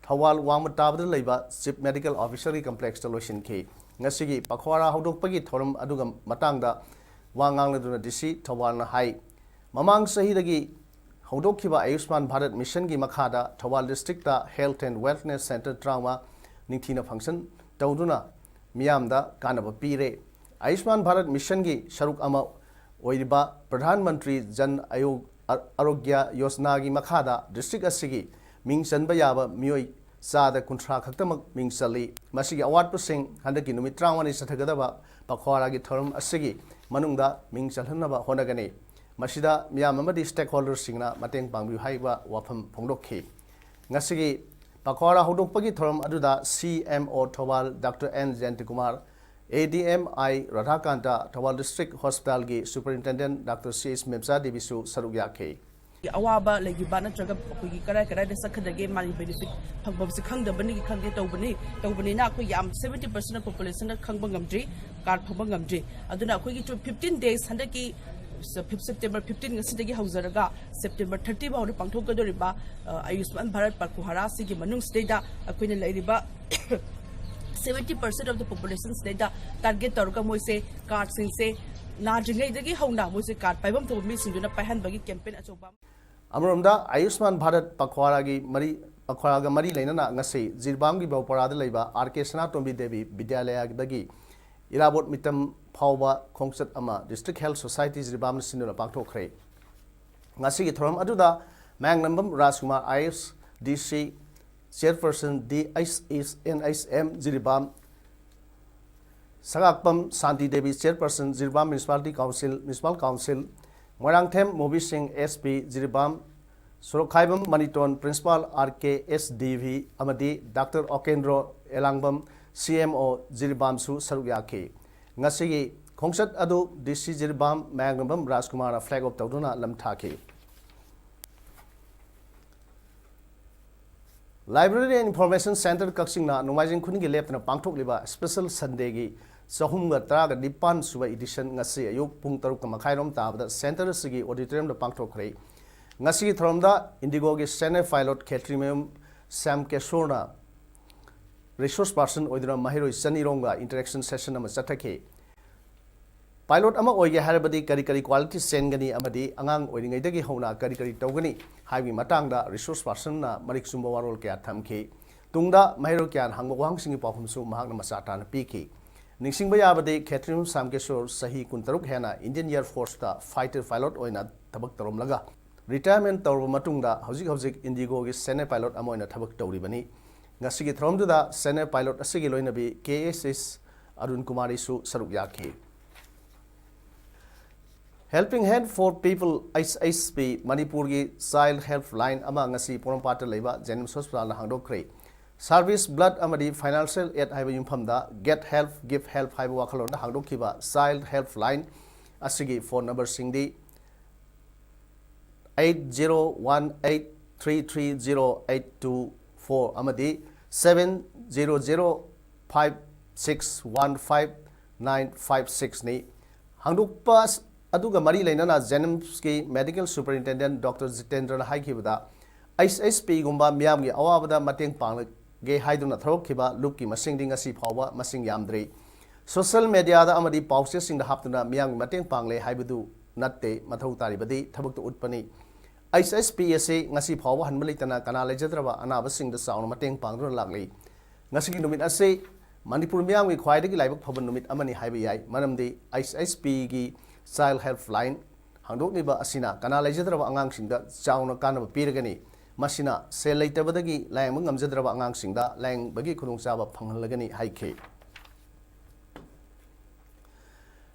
ꯊꯧꯕꯥꯜ ꯋꯥꯡꯃ ꯇꯥꯕꯗ ꯂꯩꯕ ꯆꯤꯐ ꯃꯦꯗꯤꯀꯦꯜ ꯑꯣꯐꯤꯁꯔꯒꯤ ꯀꯝꯄ꯭ꯂꯦꯛꯁꯇ ꯂꯣꯏꯁꯤꯟꯈꯤ꯫ ꯉꯁꯤꯒꯤ ꯄꯈꯣꯔꯥ ꯍꯧꯗꯣꯛꯄꯒꯤ ꯊꯧꯔꯝ ꯑꯗꯨꯒ ꯃꯇꯥꯡꯗ ꯋꯥ ꯉꯥꯡꯂꯗꯨꯅ ꯗꯤ ꯁꯤ ꯊꯧꯕꯥꯜꯅ ꯍꯥꯏ, ꯃꯃꯥꯡ ꯆꯍꯤꯗꯒꯤ ꯍꯧꯗꯣꯛꯈꯤꯕ ꯑꯌꯨꯁꯃꯥꯟ ꯚꯥꯔꯠ ꯃꯤꯁꯟꯒꯤ ꯃꯈꯥꯗ Thoubal district Health and Wellness Centre ꯇꯔꯥꯃꯉꯥ ꯅꯤꯡꯊꯤꯅ ꯐꯪꯁꯟ ꯇꯧꯗꯨꯅ ꯃꯤꯌꯥꯝꯗ ꯀꯥꯟꯅꯕ ꯄꯤꯔꯦ꯫ ꯑꯌꯨꯁꯃꯥꯟ ꯚꯥꯔꯠ ꯃꯤꯁꯟꯒꯤ ꯁꯔꯨꯛ ꯑꯃ ꯑꯣꯏꯔꯤꯕ ꯄ꯭ꯔꯙꯥꯟ ꯃꯟꯇ꯭ꯔꯤ ꯖꯟ ꯑꯌꯣ-, ꯑ-, ꯑꯔꯣꯒ꯭ꯌ ꯌꯣꯖꯅꯥꯒꯤ ꯃꯈꯥꯗ ꯗꯤꯁꯇ꯭ꯔꯤꯛ ꯑꯁꯤꯒꯤ ꯃꯤꯡ ꯆꯟꯕ ꯌꯥꯕ ꯃꯤꯑꯣꯏ ꯆꯥꯗ ꯀꯨꯟꯊ꯭ꯔꯥ ꯈꯛꯇꯃꯛ ꯃꯤꯡ ꯆꯜꯂꯤ꯫ ꯃꯁꯤꯒꯤ ꯑꯋꯥꯠꯄꯁꯤꯡ ꯍꯟꯗꯛꯀꯤ ꯅꯨꯃꯤꯠ ꯇꯔꯥꯃꯉꯥꯅꯤ ꯆꯠꯊꯒꯗꯕ ꯄꯈ꯭ꯋꯥꯔꯥꯒꯤ ꯊꯧꯔꯝ ꯑꯁꯤꯒꯤ ꯃꯅꯨꯡꯗ ꯃꯤꯡ ꯆꯜꯍꯟꯅꯕ ꯍꯣꯠꯅꯒꯅꯤ꯫ ꯃꯁꯤꯗ ꯃꯤꯌꯥꯝ ꯑꯃꯗꯤ stakeholderꯁꯤꯡꯅ ꯃꯇꯦꯡ ꯄꯥꯡꯕꯤꯌꯨ ꯍꯥꯏꯕ ꯋꯥꯐꯝ ꯐꯣꯡꯗꯣꯛꯈꯤ꯫ ꯉꯁꯤꯒꯤ ꯄꯈ꯭ꯋꯥꯔꯥ ꯍꯧꯗꯣꯛꯄꯒꯤ ꯊꯧꯔꯝ ꯑꯗꯨꯗ C M O Thoubal doctor N Jayantakumar, A D M I Radhakanta, Thoubal district ꯍꯣꯁꯄꯤꯇꯥꯜꯒꯤ ꯁꯨꯄꯔꯤꯟꯇꯦꯟꯗꯦꯟꯠ ꯗꯥꯛꯇꯔ ꯁꯤ ꯑꯦꯁ ꯃꯦꯝꯆꯥ ꯗꯦꯕꯤꯁꯨ ꯁꯔꯨꯛ ꯌꯥꯈꯤ꯫ ꯑꯋꯥꯕ ꯂꯩꯈꯤꯕ ꯅꯠꯇ꯭ꯔꯒ ꯑꯩꯈꯣꯏꯒꯤ ꯀꯔꯥꯏ ꯀꯔꯥꯏꯗ ꯆꯠꯀꯗꯒꯦ, ꯃꯥꯒꯤ ꯕꯦꯅꯤꯐꯤꯠ ꯐꯪꯐꯝꯁꯦ ꯈꯪꯗꯕꯅꯤ ꯈꯪꯗꯦ ꯇꯧꯕꯅꯤ, ꯇꯧꯕꯅꯤꯅ ꯑꯩꯈꯣꯏ ꯌꯥꯝ seventy percent of populationꯅ ꯈꯪꯕ ꯉꯝꯗ꯭ꯔꯤ, ꯀꯥꯔꯗ ꯐꯪꯕ ꯉꯝꯗ꯭ꯔꯤ꯫ ꯑꯗꯨꯅ ꯑꯩꯈꯣꯏꯒꯤ fifteen days, ꯍꯟꯗꯛꯀꯤ ꯁꯦꯞꯇꯦꯝꯕꯔ fifteen ꯉꯁꯤꯗꯒꯤ ꯍꯧꯖꯔꯒ ꯁꯦꯞꯇꯦꯝꯕꯔ thirty ꯐꯥꯎꯗ ꯄꯥꯡꯊꯣꯛꯀꯗꯧꯔꯤꯕ, ꯑ, ꯑꯌꯨꯁꯃꯥꯟ ꯚꯥꯔꯠ ꯄꯈ꯭ꯋꯥꯔꯥ ꯑꯁꯤꯒꯤ ꯃꯅꯨꯡꯁꯤꯗꯩꯗ ꯑꯩꯈꯣꯏꯅ ꯂꯩꯔꯤꯕ seventy percent of the populationꯁꯤꯗꯩꯗ target ꯇꯧꯔꯒ ꯃꯣꯏꯁꯦ ꯀꯥꯔꯗꯁꯤꯡꯁꯦ ꯅꯥꯗ꯭ꯔꯤꯉꯩꯗꯒꯤ ꯍꯧꯅ ꯃꯣꯏꯁꯦ ꯀꯥꯔꯗ ꯄꯥꯏꯐꯝ ꯊꯣꯛꯄ ꯃꯤꯁꯤꯡꯗꯨꯅ ꯄꯥꯏꯍꯟꯕꯒꯤ campaign ꯑꯆꯧꯕ ꯑꯃ꯫ ꯑꯃꯔꯣꯝꯗ ꯑꯌꯨꯁꯃꯥꯟ ꯚꯥꯔꯠ ꯄꯈ꯭ꯋꯥꯔꯥꯒꯤ ꯃꯔꯤ, ꯄꯈ꯭ꯋꯥꯔꯥꯒ ꯃꯔꯤ ꯂꯩꯅꯅ ꯉꯁꯤ ꯖꯤꯔꯤꯕꯥꯝꯒꯤ ꯕꯧꯄꯥꯔꯥꯗ ꯂꯩꯕ ꯑꯥꯔ ꯀꯦ ꯁꯅꯥꯇꯣꯝꯕꯤ ꯗꯦꯕꯤ ꯕꯤꯗ꯭ꯌꯥꯂꯌꯗꯒꯤ ꯏꯔꯥꯕꯣꯠ ꯃꯤꯇꯝ ꯐꯥꯎꯕ ꯈꯣꯡꯆꯠ ꯑꯃ District Health Society ꯖꯤꯔꯤꯕꯥꯝꯅ ꯁꯤꯟꯗꯨꯅ ꯄꯥꯡꯊꯣꯛꯈ꯭ꯔꯦ꯫ ꯉꯁꯤꯒꯤ ꯊꯧꯔꯝ ꯑꯗꯨꯗ ꯃꯌꯥꯡꯂꯝꯕꯝ ꯔꯥꯖꯀꯨꯃꯥꯔ ꯑꯥꯏ ꯑꯦꯁ, D C, chairperson D H S N H M Jiribam, Sangakpam Shanti Devi, chairperson Jiribam Municipality Council, Municipal Council, Moirangthem Mobi Singh, S P Jiribam, Sorokhaibam Maniton, Principal R K S D V ꯑꯃꯗꯤ doctor Okendro Elangbam, C M ꯑꯣ ꯖꯤꯔꯤꯕꯥꯝꯁꯨ ꯁꯔꯨꯛ ꯌꯥꯈꯤ꯫ ꯉꯁꯤꯒꯤ ꯈꯣꯡꯆꯠ ꯑꯗꯨ ꯗꯤ ꯁꯤ ꯖꯤꯔꯤꯕꯥꯝ ꯃꯌꯥꯡꯂꯝꯕꯝ ꯔꯥꯖꯀꯨꯃꯥꯔꯅ flag off ꯇꯧꯗꯨꯅ ꯂꯝ ꯊꯥꯈꯤ꯫ Library and Information Centre ꯀꯛꯆꯤꯡꯅ ꯅꯣꯡꯃꯥꯏꯖꯤꯡ ꯈꯨꯗꯤꯡꯒꯤ ꯂꯦꯞꯇꯅ ꯄꯥꯡꯊꯣꯛꯂꯤꯕ Special Sundayꯒꯤ ꯆꯍꯨꯝꯒ ꯇꯔꯥꯒ ꯅꯤꯄꯥꯟ ꯁꯨꯕ edition ꯉꯁꯤ ꯑꯌꯨꯛ ꯄꯨꯡ ꯇꯔꯨꯛꯀ ꯃꯈꯥꯏꯔꯣꯝ ꯇꯥꯕꯗ centre ꯑꯁꯤꯒꯤ auditoriumꯗ ꯄꯥꯡꯊꯣꯛꯈ꯭ꯔꯦ꯫ ꯉꯁꯤꯒꯤ ꯊꯧꯔꯝꯗ INDIGOꯒꯤ senior pilot ꯈꯦꯇ꯭ꯔꯤꯃꯌꯨꯝ ꯁ꯭ꯌꯥꯝ ꯀꯦꯁꯣꯔꯅ resource person ꯑꯣꯏꯗꯨꯅ ꯃꯍꯩꯔꯣꯏ ꯆꯅꯤꯔꯣꯝꯒ interaction session ꯑꯃ ꯆꯠꯊꯈꯤ꯫ Pilot ꯑꯃ ꯑꯣꯏꯒꯦ ꯍꯥꯏꯔꯕꯗꯤ ꯀꯔꯤ ꯀꯔꯤ quality ꯆꯦꯟꯒꯅꯤ ꯑꯃꯗꯤ ꯑꯉꯥꯡ ꯑꯣꯏꯔꯤꯉꯩꯗꯒꯤ ꯍꯧꯅ ꯀꯔꯤ ꯀꯔꯤ ꯇꯧꯒꯅꯤ ꯍꯥꯏꯕꯒꯤ ꯃꯇꯥꯡꯗ resource personꯅ ꯃꯔꯤꯛ ꯆꯨꯝꯕ ꯋꯥꯔꯣꯜ ꯀꯌꯥ ꯊꯝꯈꯤ꯫ ꯇꯨꯡꯗ ꯃꯍꯩꯔꯣꯏ ꯀꯌꯥꯅ ꯍꯪꯕ ꯋꯥꯍꯪꯁꯤꯡꯒꯤ ꯄꯥꯎꯈꯨꯝꯁꯨ ꯃꯍꯥꯛꯅ ꯃꯆꯥ ꯇꯥꯅ ꯄꯤꯈꯤ꯫ ꯅꯤꯡꯁꯤꯡꯕ ꯌꯥꯕꯗꯤ, ꯈꯦꯇ꯭ꯔꯤꯃꯌꯨꯝ ꯁ꯭ꯌꯥꯝꯀꯤꯁꯣꯔ ꯆꯍꯤ ꯀꯨꯟꯇꯔꯨꯛ ꯍꯦꯟꯅ Indian Air Forceꯇ fighter pilot ꯑꯣꯏꯅ ꯊꯕꯛ ꯇꯧꯔꯝꯂꯒ retirement ꯇꯧꯔꯕ ꯃꯇꯨꯡꯗ ꯍꯧꯖꯤꯛ ꯍꯧꯖꯤꯛ IndiGoꯒꯤ senior pilot ꯑꯃ ꯑꯣꯏꯅ ꯊꯕꯛ ꯇꯧꯔꯤꯕꯅꯤ꯫ ꯉꯁꯤꯒꯤ ꯊꯧꯔꯝꯗꯨꯗ senior pilot ꯑꯁꯤꯒꯤ ꯂꯣꯏꯅꯕꯤ K S S ꯑꯔꯨꯟ ꯀꯨꯃꯥꯔꯤꯁꯨ ꯁꯔꯨꯛ ꯌꯥꯈꯤ꯫ Helping Hand for People, H H P, ꯃꯅꯤꯄꯨꯔꯒꯤ Child Helpline ꯑꯃ ꯉꯁꯤ ꯄꯣꯔꯣꯝꯄꯥꯠꯇ ꯂꯩꯕ JNIMS Hospitalꯅ ꯍꯥꯡꯗꯣꯛꯈ꯭ꯔꯦ꯫ Service, blood ꯑꯃꯗꯤ financial aid ꯍꯥꯏꯕ ꯌꯨꯝꯐꯝꯗ Get Help, Give Help ꯍꯥꯏꯕ ꯋꯥꯈꯜꯂꯣꯟꯗ ꯍꯥꯡꯗꯣꯛꯈꯤꯕ Child Helpline ꯑꯁꯤꯒꯤ phone numberꯁꯤꯡꯗꯤ eight zero one eight three three zero eight two four ꯑꯃꯗꯤ seven zero zero five six one five nine five sixꯅꯤ꯫ ꯍꯥꯡꯗꯣꯛꯄ ꯑꯗꯨꯒ ꯃꯔꯤ ꯂꯩꯅꯅ JNIMSꯀꯤ Medical Superintendent Doctor ꯖꯤꯇꯦꯟꯗ꯭ꯔꯅ ꯍꯥꯏꯈꯤꯕꯗ, H H Pꯒꯨꯝꯕ ꯃꯤꯌꯥꯝꯒꯤ ꯑꯋꯥꯕꯗ ꯃꯇꯦꯡ ꯄꯥꯡꯂꯒꯦ ꯍꯥꯏꯗꯨꯅ ꯊꯣꯔꯛꯈꯤꯕ ꯂꯨꯞꯀꯤ ꯃꯁꯤꯡꯗꯤ ꯉꯁꯤ ꯐꯥꯎꯕ ꯃꯁꯤꯡ ꯌꯥꯝꯗ꯭ꯔꯤ꯫ Social mediaꯗ ꯑꯃꯗꯤ ꯄꯥꯎꯆꯦꯁꯤꯡꯗ ꯍꯥꯞꯇꯨꯅ ꯃꯤꯌꯥꯝꯒꯤ ꯃꯇꯦꯡ ꯄꯥꯡꯂꯦ ꯍꯥꯏꯕꯗꯨ ꯅꯠꯇꯦ, ꯃꯊꯧ ꯇꯥꯔꯤꯕꯗꯤ ꯊꯕꯛꯇ ꯎꯠꯄꯅꯤ꯫ H H P ꯑꯁꯤ ꯉꯁꯤ ꯐꯥꯎꯕ ꯍꯟꯕ ꯂꯩꯇꯅ ꯀꯅꯥ ꯂꯩꯖꯗ꯭ꯔꯕ ꯑꯅꯥꯕꯁꯤꯡꯗ ꯆꯥꯎꯅ ꯃꯇꯦꯡ ꯄꯥꯡꯗꯨꯅ ꯂꯥꯛꯂꯤ꯫ ꯉꯁꯤꯒꯤ ꯅꯨꯃꯤꯠ ꯑꯁꯤ ꯃꯅꯤꯄꯨꯔ ꯃꯤꯌꯥꯝꯒꯤ ꯈ꯭ꯋꯥꯏꯗꯒꯤ ꯂꯥꯏꯕꯛ ꯐꯕ ꯅꯨꯃꯤꯠ ꯑꯃꯅꯤ ꯍꯥꯏꯕ ꯌꯥꯏ, ꯃꯔꯝꯗꯤ H H Pꯒꯤ Child Helpline ꯍꯥꯡꯗꯣꯛꯂꯤꯕ ꯑꯁꯤꯅ ꯀꯅꯥ ꯂꯩꯖꯗ꯭ꯔꯕ ꯑꯉꯥꯡꯁꯤꯡꯗ ꯆꯥꯎꯅ ꯀꯥꯟꯅꯕ ꯄꯤꯔꯒꯅꯤ꯫ ꯃꯁꯤꯅ ꯁꯦꯜ ꯂꯩꯇꯕꯗꯒꯤ ꯂꯥꯌꯦꯡꯕ ꯉꯝꯖꯗ꯭ꯔꯕ ꯑꯉꯥꯡꯁꯤꯡꯗ ꯂꯥꯌꯦꯡꯕꯒꯤ ꯈꯨꯗꯣꯡꯆꯥꯕ ꯐꯪꯍꯜꯂꯒꯅꯤ ꯍꯥꯏꯈꯤ꯫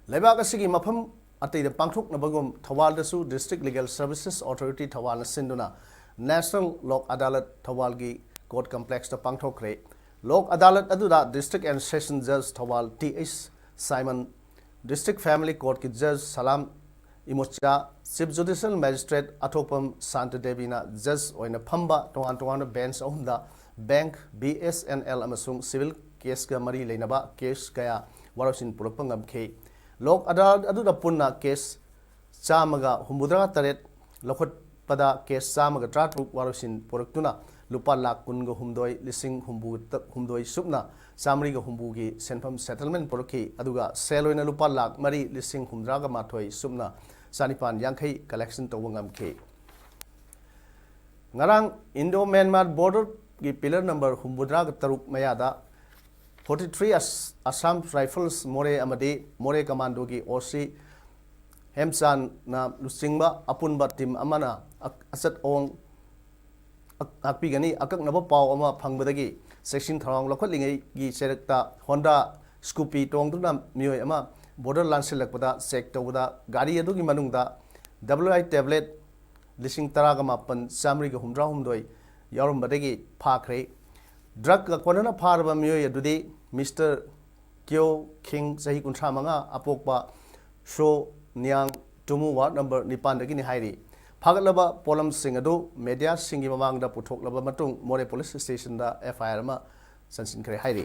ꯂꯩꯕꯥꯛ ꯑꯁꯤꯒꯤ ꯃꯐꯝ ꯑꯇꯩꯗ ꯄꯥꯡꯊꯣꯛꯅꯕꯒꯨꯝ ꯊꯧꯕꯥꯜꯗꯁꯨ District Legal Services Authority ꯊꯧꯕꯥꯜꯅ ꯁꯤꯟꯗꯨꯅ National Lok Adalat ꯊꯧꯕꯥꯜꯒꯤ Court Complexꯇ ꯄꯥꯡꯊꯣꯛꯈ꯭ꯔꯦ꯫ Lok Adalat ꯑꯗꯨꯗ District and Session Judge Thoubal T H Simon, District Family Courtꯀꯤ Judge Salam Imocha, Chief Judicial Magistrate Athokpam Shanta ꯗꯦꯕꯤꯅ judge ꯑꯣꯏꯅ ꯐꯝꯕ ꯇꯣꯉꯥꯟ ꯇꯣꯉꯥꯟꯕ bench ꯑꯍꯨꯝꯗ bank, B S N L ꯑꯃꯁꯨꯡ civil caseꯀ ꯃꯔꯤ ꯂꯩꯅꯕ case ꯀꯌꯥ ꯋꯥꯔꯣꯏꯁꯤꯟ ꯄꯨꯔꯛꯄ ꯉꯝꯈꯤ꯫ Lok Adalat ꯑꯗꯨꯗ ꯄꯨꯟꯅ case ꯆꯥꯝꯃꯒ ꯍꯨꯝꯐꯨꯇꯔꯥ ꯇꯔꯦꯠ ꯂꯧꯈꯠꯄꯗ case ꯆꯥꯝꯃꯒ ꯇꯔꯥꯇꯔꯨꯛ ꯋꯥꯔꯣꯏꯁꯤꯟ ꯄꯨꯔꯛꯇꯨꯅ ꯂꯨꯄꯥ ꯂꯥꯈ ꯀꯨꯟꯒ ꯍꯨꯝꯗꯣꯏ ꯂꯤꯁꯤꯡ ꯍꯨꯝꯐꯨ ꯍꯨꯝꯗꯣꯏ ꯁꯨꯞꯅ ꯆꯥꯃꯔꯤꯒ ꯍꯨꯝꯐꯨꯒꯤ ꯁꯦꯟꯐꯝ settlement ꯄꯨꯔꯛꯈꯤ, ꯑꯗꯨꯒ ꯁꯦꯜ ꯑꯣꯏꯅ ꯂꯨꯄꯥ ꯂꯥꯈ ꯃꯔꯤ ꯂꯤꯁꯤꯡ ꯍꯨꯝꯐꯨꯇꯔꯥꯒ ꯃꯥꯊꯣꯏ ꯁꯨꯞꯅ ꯆꯥꯅꯤꯄꯥꯟ ꯌꯥꯡꯈꯩ collection ꯇꯧꯕ ꯉꯝꯈꯤ꯫ ꯉꯔꯥꯡ Indo Myanmar borderꯒꯤ pillar number ꯍꯨꯝꯐꯨꯇꯔꯥꯒ ꯇꯔꯨꯛ ꯃꯌꯥꯗ ꯐꯣꯔꯇꯤ ꯊ꯭ꯔꯤ ꯑꯁꯥꯝ ꯔꯥꯏꯐꯜꯁ ꯃꯣꯔꯦ ꯑꯃꯗꯤ ꯃꯣꯔꯦ ꯀꯃꯥꯟꯗꯣꯒꯤ ꯑꯣ ꯁꯤ ꯍꯦꯝꯆꯥꯟꯅ ꯂꯨꯆꯤꯡꯕ ꯑꯄꯨꯟꯕ ꯇꯤꯝ ꯑꯃꯅ ꯑꯆꯠ ꯑꯋꯣꯡ ꯉꯥꯛꯄꯤꯒꯅꯤ꯫ ꯑꯀꯛꯅꯕ ꯄꯥꯎ ꯑꯃ ꯐꯪꯕꯗꯒꯤ ꯆꯦꯛꯁꯤꯟ ꯊꯧꯔꯥꯡ ꯂꯧꯈꯠꯂꯤꯉꯩꯒꯤ ꯆꯩꯔꯛꯇ ꯍꯣꯟꯗꯥ ꯁ꯭ꯀꯨꯄꯤ ꯇꯣꯡꯗꯨꯅ ꯃꯤꯑꯣꯏ ꯑꯃ ꯕꯣꯔꯗꯔ ꯂꯥꯟꯁꯤꯜꯂꯛꯄꯗ ꯆꯦꯛ ꯇꯧꯕꯗ ꯒꯥꯔꯤ ꯑꯗꯨꯒꯤ ꯃꯅꯨꯡꯗ ꯗꯕꯜꯌꯨ ꯑꯥꯏ ꯇꯦꯕ꯭ꯂꯦꯠ ꯂꯤꯁꯤꯡ ꯇꯔꯥꯒ ꯃꯥꯄꯟ ꯆꯥꯃꯔꯤꯒ ꯍꯨꯝꯗ꯭ꯔꯥ ꯍꯨꯝꯗꯣꯏ ꯌꯥꯎꯔꯝꯕꯗꯒꯤ ꯐꯥꯈ꯭ꯔꯦ꯫ ꯗ꯭ꯔꯒꯀ ꯀꯣꯟꯅꯅ ꯐꯥꯔꯕ ꯃꯤꯑꯣꯏ ꯑꯗꯨꯗꯤ ꯃꯤꯁꯇꯔ ꯀ꯭ꯌꯣ ꯈꯤꯡ, ꯆꯍꯤ ꯀꯨꯟꯊ꯭ꯔꯥ ꯃꯉꯥ, ꯑꯄꯣꯛꯄ ꯁꯣ ꯅꯤꯌꯥꯡ ꯇꯨꯃꯨ ꯋꯥꯔꯗ ꯅꯝꯕꯔ ꯅꯤꯄꯥꯟꯗꯒꯤꯅꯤ ꯍꯥꯏꯔꯤ꯫ ꯐꯥꯒꯠꯂꯕ ꯄꯣꯠꯂꯝꯁꯤꯡ ꯑꯗꯨ ꯃꯦꯗꯤꯌꯥꯁꯤꯡꯒꯤ ꯃꯃꯥꯡꯗ ꯄꯨꯊꯣꯛꯂꯕ ꯃꯇꯨꯡ ꯃꯣꯔꯦ ꯄꯨꯂꯤꯁ ꯁ꯭ꯇꯦꯁꯟꯗ ꯑꯦꯐ ꯑꯥꯏ ꯑꯥꯔ ꯑꯃ ꯆꯟꯁꯤꯟꯈ꯭ꯔꯦ ꯍꯥꯏꯔꯤ꯫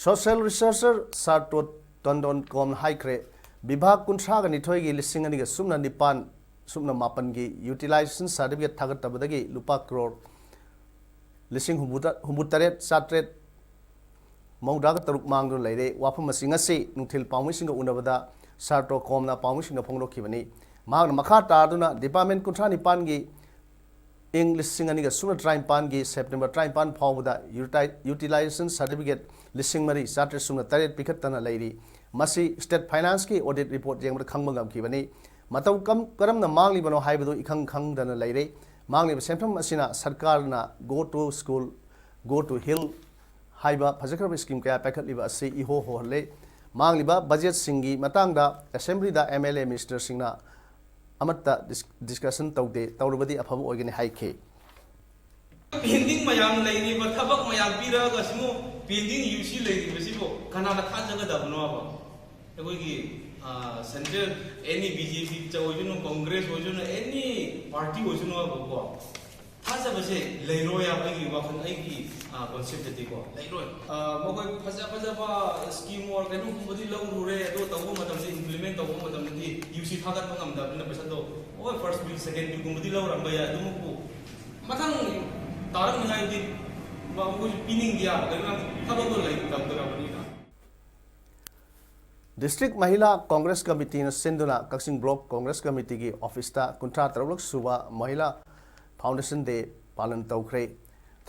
ꯁꯣꯁꯤꯌꯦꯜ ꯔꯤꯁꯔꯆꯔ ꯁꯥꯔꯇꯣ ꯇꯟꯗꯣꯟ ꯀꯣꯝꯅ ꯍꯥꯏꯈ꯭ꯔꯦ, ꯕꯤꯚꯥꯒ ꯀꯨꯟꯊ꯭ꯔꯥꯒ ꯅꯤꯊꯣꯏꯒꯤ ꯂꯤꯁꯤꯡ ꯑꯅꯤꯒ ꯁꯨꯞꯅ ꯅꯤꯄꯥꯟ ꯁꯨꯞꯅ ꯃꯥꯄꯟꯒꯤ ꯌꯨꯇꯤꯂꯥꯏꯖꯦꯁꯟ ꯁꯥꯔꯇꯤꯐꯤꯀꯦꯠ ꯊꯥꯒꯠꯇꯕꯗꯒꯤ ꯂꯨꯄꯥ ꯀ꯭ꯔꯣꯔ ꯂꯤꯁꯤꯡ ꯍꯨꯝꯐꯨꯇꯔꯦꯠ ꯆꯥꯇ꯭ꯔꯦꯠ ꯃꯧꯗ꯭ꯔꯥꯒ ꯇꯔꯨꯛ ꯃꯥꯡꯗꯨꯅ ꯂꯩꯔꯦ꯫ ꯋꯥꯐꯝ ꯑꯁꯤ ꯉꯁꯤ ꯅꯨꯡꯊꯤꯜ ꯄꯥꯎꯃꯤꯁꯤꯡꯒ ꯎꯅꯕꯗ ꯁꯥꯔꯇꯣ ꯀꯣꯝꯅ ꯄꯥꯎꯃꯤꯁꯤꯡꯗ ꯐꯣꯡꯗꯣꯛꯈꯤꯕꯅꯤ꯫ ꯃꯍꯥꯛꯅ ꯃꯈꯥ ꯇꯥꯗꯨꯅ ꯗꯤꯄꯥꯔꯠꯃꯦꯟ ꯀꯨꯟꯊ꯭ꯔꯥ ꯅꯤꯄꯥꯟꯒꯤ ꯏꯪ ꯂꯤꯁꯤꯡ ꯑꯅꯤꯒ ꯁꯨꯞꯅ ꯇꯔꯥꯅꯤꯄꯥꯟꯒꯤ ꯁꯦꯞꯇꯦꯝꯕꯔ ꯇꯔꯥꯅꯤꯄꯥꯟ ꯐꯥꯎꯕꯗ ꯌꯨꯇꯥꯏ-, ꯌꯨꯇꯤꯂꯥꯏꯖꯦꯁꯟ ꯁꯥꯔꯇꯤꯐꯤꯀꯦꯠ ꯂꯤꯁꯤꯡ ꯃꯔꯤ ꯆꯥꯇ꯭ꯔꯦꯠ ꯁꯨꯞꯅ ꯇꯔꯦꯠ ꯄꯤꯈꯠꯇꯅ ꯂꯩꯔꯤ꯫ ꯃꯁꯤ ꯁ꯭ꯇꯦꯠ ꯐꯥꯏꯅꯥꯟꯁꯀꯤ ꯑꯣꯗꯤꯠ ꯔꯤꯄꯣꯔꯠ ꯌꯦꯡꯕꯗ ꯈꯪꯕ ꯉꯝꯈꯤꯕꯅꯤ꯫ ꯃꯇꯧ ꯀꯝ-, ꯀꯔꯝꯅ ꯃꯥꯡꯂꯤꯕꯅꯣ ꯍꯥꯏꯕꯗꯨ ꯏꯈꯪ ꯈꯪꯗꯅ ꯂꯩꯔꯦ꯫ ꯃꯥꯡꯂꯤꯕ ꯁꯦꯟꯐꯝ ꯑꯁꯤꯅ ꯁꯔꯀꯥꯔꯅ Go to School, Go to Hill ꯍꯥꯏꯕ ꯐꯖꯈ꯭ꯔꯕ ꯁ꯭ꯀꯤꯝ ꯀꯌꯥ ꯄꯥꯏꯈꯠꯂꯤꯕ ꯑꯁꯤ ꯏꯍꯣ ꯍꯣꯍꯜꯂꯦ꯫ ꯃꯥꯡꯂꯤꯕ ꯕꯖꯦꯠꯁꯤꯡꯒꯤ ꯃꯇꯥꯡꯗ ꯑꯦꯁꯦꯝꯕ꯭ꯂꯤꯗ ꯑꯦꯝ ꯑꯦꯜ ꯑꯦ ꯃꯤꯅꯤꯁꯇꯔꯁꯤꯡꯅ ꯑꯃꯠꯇ ꯗꯤꯁ-, ꯗꯤꯁꯀꯁꯟ ꯇꯧꯗꯦ, ꯇꯧꯔꯕꯗꯤ ꯑꯐꯕ ꯑꯣꯏꯒꯅꯤ ꯍꯥꯏꯈꯤ꯫ ꯄꯦꯟꯗꯤꯡ ꯃꯌꯥꯝ ꯂꯩꯔꯤꯕ, ꯊꯕꯛ ꯃꯌꯥꯝ ꯄꯤꯔꯛꯑꯒ ꯁꯤꯃꯨꯛ ꯄꯦꯟꯗꯤꯡ ꯌꯨ ꯁꯤ ꯂꯩꯔꯤꯕꯁꯤꯕꯨ ꯀꯅꯥꯅ ꯊꯥꯖꯒꯗꯕꯅꯣ ꯍꯥꯏꯕ? ꯑꯩꯈꯣꯏꯒꯤ, ꯑ, ꯁꯦꯟꯇ꯭ꯔꯦꯜ ꯑꯦꯅꯤ ꯕꯤ ꯖꯦ ꯄꯤ ꯑꯣꯏꯁꯅꯨ, ꯀꯣꯡꯒ꯭ꯔꯦꯁ ꯑꯣꯏꯁꯅꯨ, ꯑꯦꯅꯤ ꯄꯥꯔꯇꯤ ꯑꯣꯏꯁꯅꯨ ꯍꯥꯏꯕꯀꯣ, ꯊꯥꯖꯕꯁꯦ ꯂꯩꯔꯣꯏ ꯍꯥꯏꯕ ꯑꯩꯒꯤ ꯋꯥꯈꯜ, ꯑꯩꯒꯤ, ꯑ, ꯀꯣꯟꯁꯦꯞꯇꯗꯤꯀꯣ, ꯂꯩꯔꯣꯏ꯫ ꯑ, ꯃꯈꯣꯏ ꯐꯖ ꯐꯖꯕ ꯁ꯭ꯀꯤꯝ ꯑꯣꯔ ꯀꯩꯅꯣꯒꯨꯝꯕꯗꯤ ꯂꯧꯔꯨꯔꯦ, ꯑꯗꯣ ꯇꯧꯕ ꯃꯇꯝꯗ, ꯏꯝꯄ꯭ꯂꯤꯃꯦꯟ ꯇꯧꯕ ꯃꯇꯝꯗꯗꯤ ꯌꯨ ꯁꯤ ꯊꯥꯒꯠꯄ ꯉꯝꯗꯕꯅꯤꯅ ꯄꯩꯁꯥꯗꯣ ꯍꯣꯏ, ꯐꯥꯔꯁ ꯕꯤꯜ, ꯁꯦꯀꯦꯟ ꯕꯤꯜꯒꯨꯝꯕꯗꯤ ꯂꯧꯔꯝꯕ ꯌꯥꯏ, ꯑꯗꯨꯃꯛꯄꯨ ꯃꯊꯪ ꯇꯥꯔꯛꯅꯤꯉꯥꯏꯗꯤ ꯃꯈꯣꯏꯁꯨ ꯄꯤꯅꯤꯡꯗꯦ ꯍꯥꯏꯕ, ꯀꯩꯒꯤꯅꯣ ꯍꯥꯏꯕꯗꯤ ꯊꯕꯛꯇꯣ ꯂꯩꯇꯕꯗ꯭ꯔꯕꯅꯤꯅ꯫ ꯗꯤꯁꯇ꯭ꯔꯤꯛ ꯃꯍꯤꯂꯥ ꯀꯣꯡꯒ꯭ꯔꯦꯁ ꯀꯃꯤꯇꯤꯅ ꯁꯤꯟꯗꯨꯅ ꯀꯛꯆꯤꯡ ꯕ꯭ꯂꯣꯛ ꯀꯣꯡꯒ꯭ꯔꯦꯁ ꯀꯃꯤꯇꯤꯒꯤ ꯑꯣꯐꯤꯁꯇ ꯀꯨꯟꯊ꯭ꯔꯥ ꯇꯔꯨꯛꯂꯛ ꯁꯨꯕ ꯃꯍꯤꯂꯥ ꯐꯥꯎꯟꯗꯦꯁꯟ ꯗꯦ ꯄꯥꯂꯟ ꯇꯧꯈ꯭ꯔꯦ꯫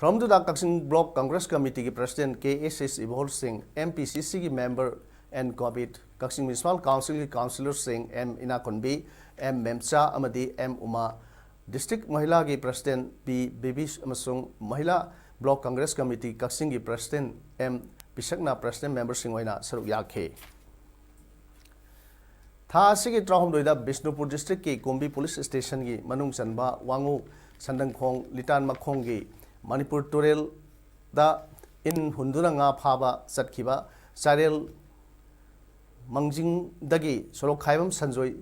ꯊꯧꯔꯝꯗꯨꯗ ꯀꯛꯆꯤꯡ ꯕ꯭ꯂꯣꯛ ꯀꯪꯒ꯭ꯔꯦꯁ ꯀꯃꯤꯇꯤꯒꯤ president K S S Ibohal Singh, M P C ꯁꯤꯒꯤ member N Kobit, Kakching municipal ꯀꯥꯎꯟꯁꯤꯜꯒꯤ ꯀꯥꯎꯟꯁꯤꯂꯔꯁꯤꯡ ꯑꯦꯝ ꯏꯅꯥꯈꯨꯟꯕꯤ, ꯑꯦꯝ ꯃꯦꯝꯆꯥ ꯑꯃꯗꯤ ꯑꯦꯝ ꯎꯃꯥ, ꯗꯤꯁꯇ꯭ꯔꯤꯛ ꯃꯍꯤꯂꯥꯒꯤ ꯄ꯭ꯔꯁꯤꯗꯦꯟꯠ ꯄꯤ ꯕꯤꯕꯤꯁ ꯑꯃꯁꯨꯡ ꯃꯍꯤꯂꯥ ꯕ꯭ꯂꯣꯛ ꯀꯪꯒ꯭ꯔꯦꯁ ꯀꯃꯤꯇꯤ ꯀꯛꯆꯤꯡꯒꯤ ꯄ꯭ꯔꯁꯤꯗꯦꯟꯠ ꯑꯦꯝ ꯄꯤꯁꯛꯅ ꯄ꯭ꯔꯁꯤꯗꯦꯟꯠ ꯃꯦꯝꯕꯔꯁꯤꯡ ꯑꯣꯏꯅ ꯁꯔꯨꯛ ꯌꯥꯈꯤ꯫ ꯊꯥ ꯑꯁꯤꯒꯤ ꯇꯔꯥꯍꯨꯝꯗꯣꯏꯗ ꯕꯤꯁꯅꯨꯄꯨꯔ ꯗꯤꯁꯇ꯭ꯔꯤꯛꯀꯤ ꯀꯨꯝꯕꯤ ꯄꯨꯂꯤꯁ ꯁ꯭ꯇꯦꯁꯟꯒꯤ ꯃꯅꯨꯡ ꯆꯟꯕ ꯋꯥꯉꯨ, ꯁꯟꯗꯪꯈꯣꯡ, ꯂꯤꯇꯥꯟ ꯃꯈꯣꯡꯒꯤ ꯃꯅꯤꯄꯨꯔ ꯇꯨꯔꯦꯜꯗ ꯏꯟ ꯍꯨꯟꯗꯨꯅ ꯉꯥ ꯐꯥꯕ ꯆꯠꯈꯤꯕ ꯆꯥꯔꯦꯜ ꯃꯥꯡꯖꯤꯡꯗꯒꯤ ꯁꯣꯔꯣꯛꯈꯥꯏꯕꯝ ꯁꯟꯖꯣꯏ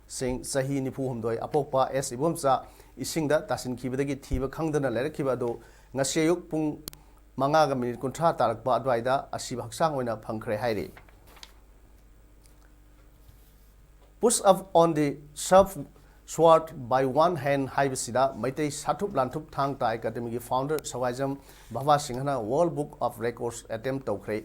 ꯁꯤꯡ, ꯆꯍꯤ ꯅꯤꯐꯨ ꯍꯨꯝꯗꯣꯏ, ꯑꯄꯣꯛꯄ ꯑꯦꯁ ꯏꯕꯣꯝꯆꯥ, ꯏꯁꯤꯡꯗ ꯇꯥꯁꯤꯟꯈꯤꯕꯗꯒꯤ ꯊꯤꯕ ꯈꯪꯗꯅ ꯂꯩꯔꯛꯈꯤꯕ ꯑꯗꯨ ꯉꯁꯤ ꯑꯌꯨꯛ ꯄꯨꯡ ꯃꯉꯥꯒ ꯃꯤꯅꯤꯠ ꯀꯨꯟꯊ꯭ꯔꯥ ꯇꯥꯔꯛꯄ ꯑꯗꯨꯋꯥꯏꯗ ꯑꯁꯤꯕ ꯍꯛꯆꯥꯡ ꯑꯣꯏꯅ ꯐꯪꯈ꯭ꯔꯦ ꯍꯥꯏꯔꯤ꯫ Push up on the serve sword by one hand ꯍꯥꯏꯕꯁꯤꯗ ꯃꯩꯇꯩ ꯁꯥꯊꯨꯞ ꯂꯥꯟꯊꯨꯞ ꯊꯥꯡ ꯇꯥ ꯑꯦꯀꯥꯗꯃꯤꯒꯤ ꯐꯥꯎꯟꯗꯔ ꯁꯋꯥꯏꯖꯝ ꯚꯕꯥ ꯁꯤꯡꯍꯅ World Book of Records attempt ꯇꯧꯈ꯭ꯔꯦ꯫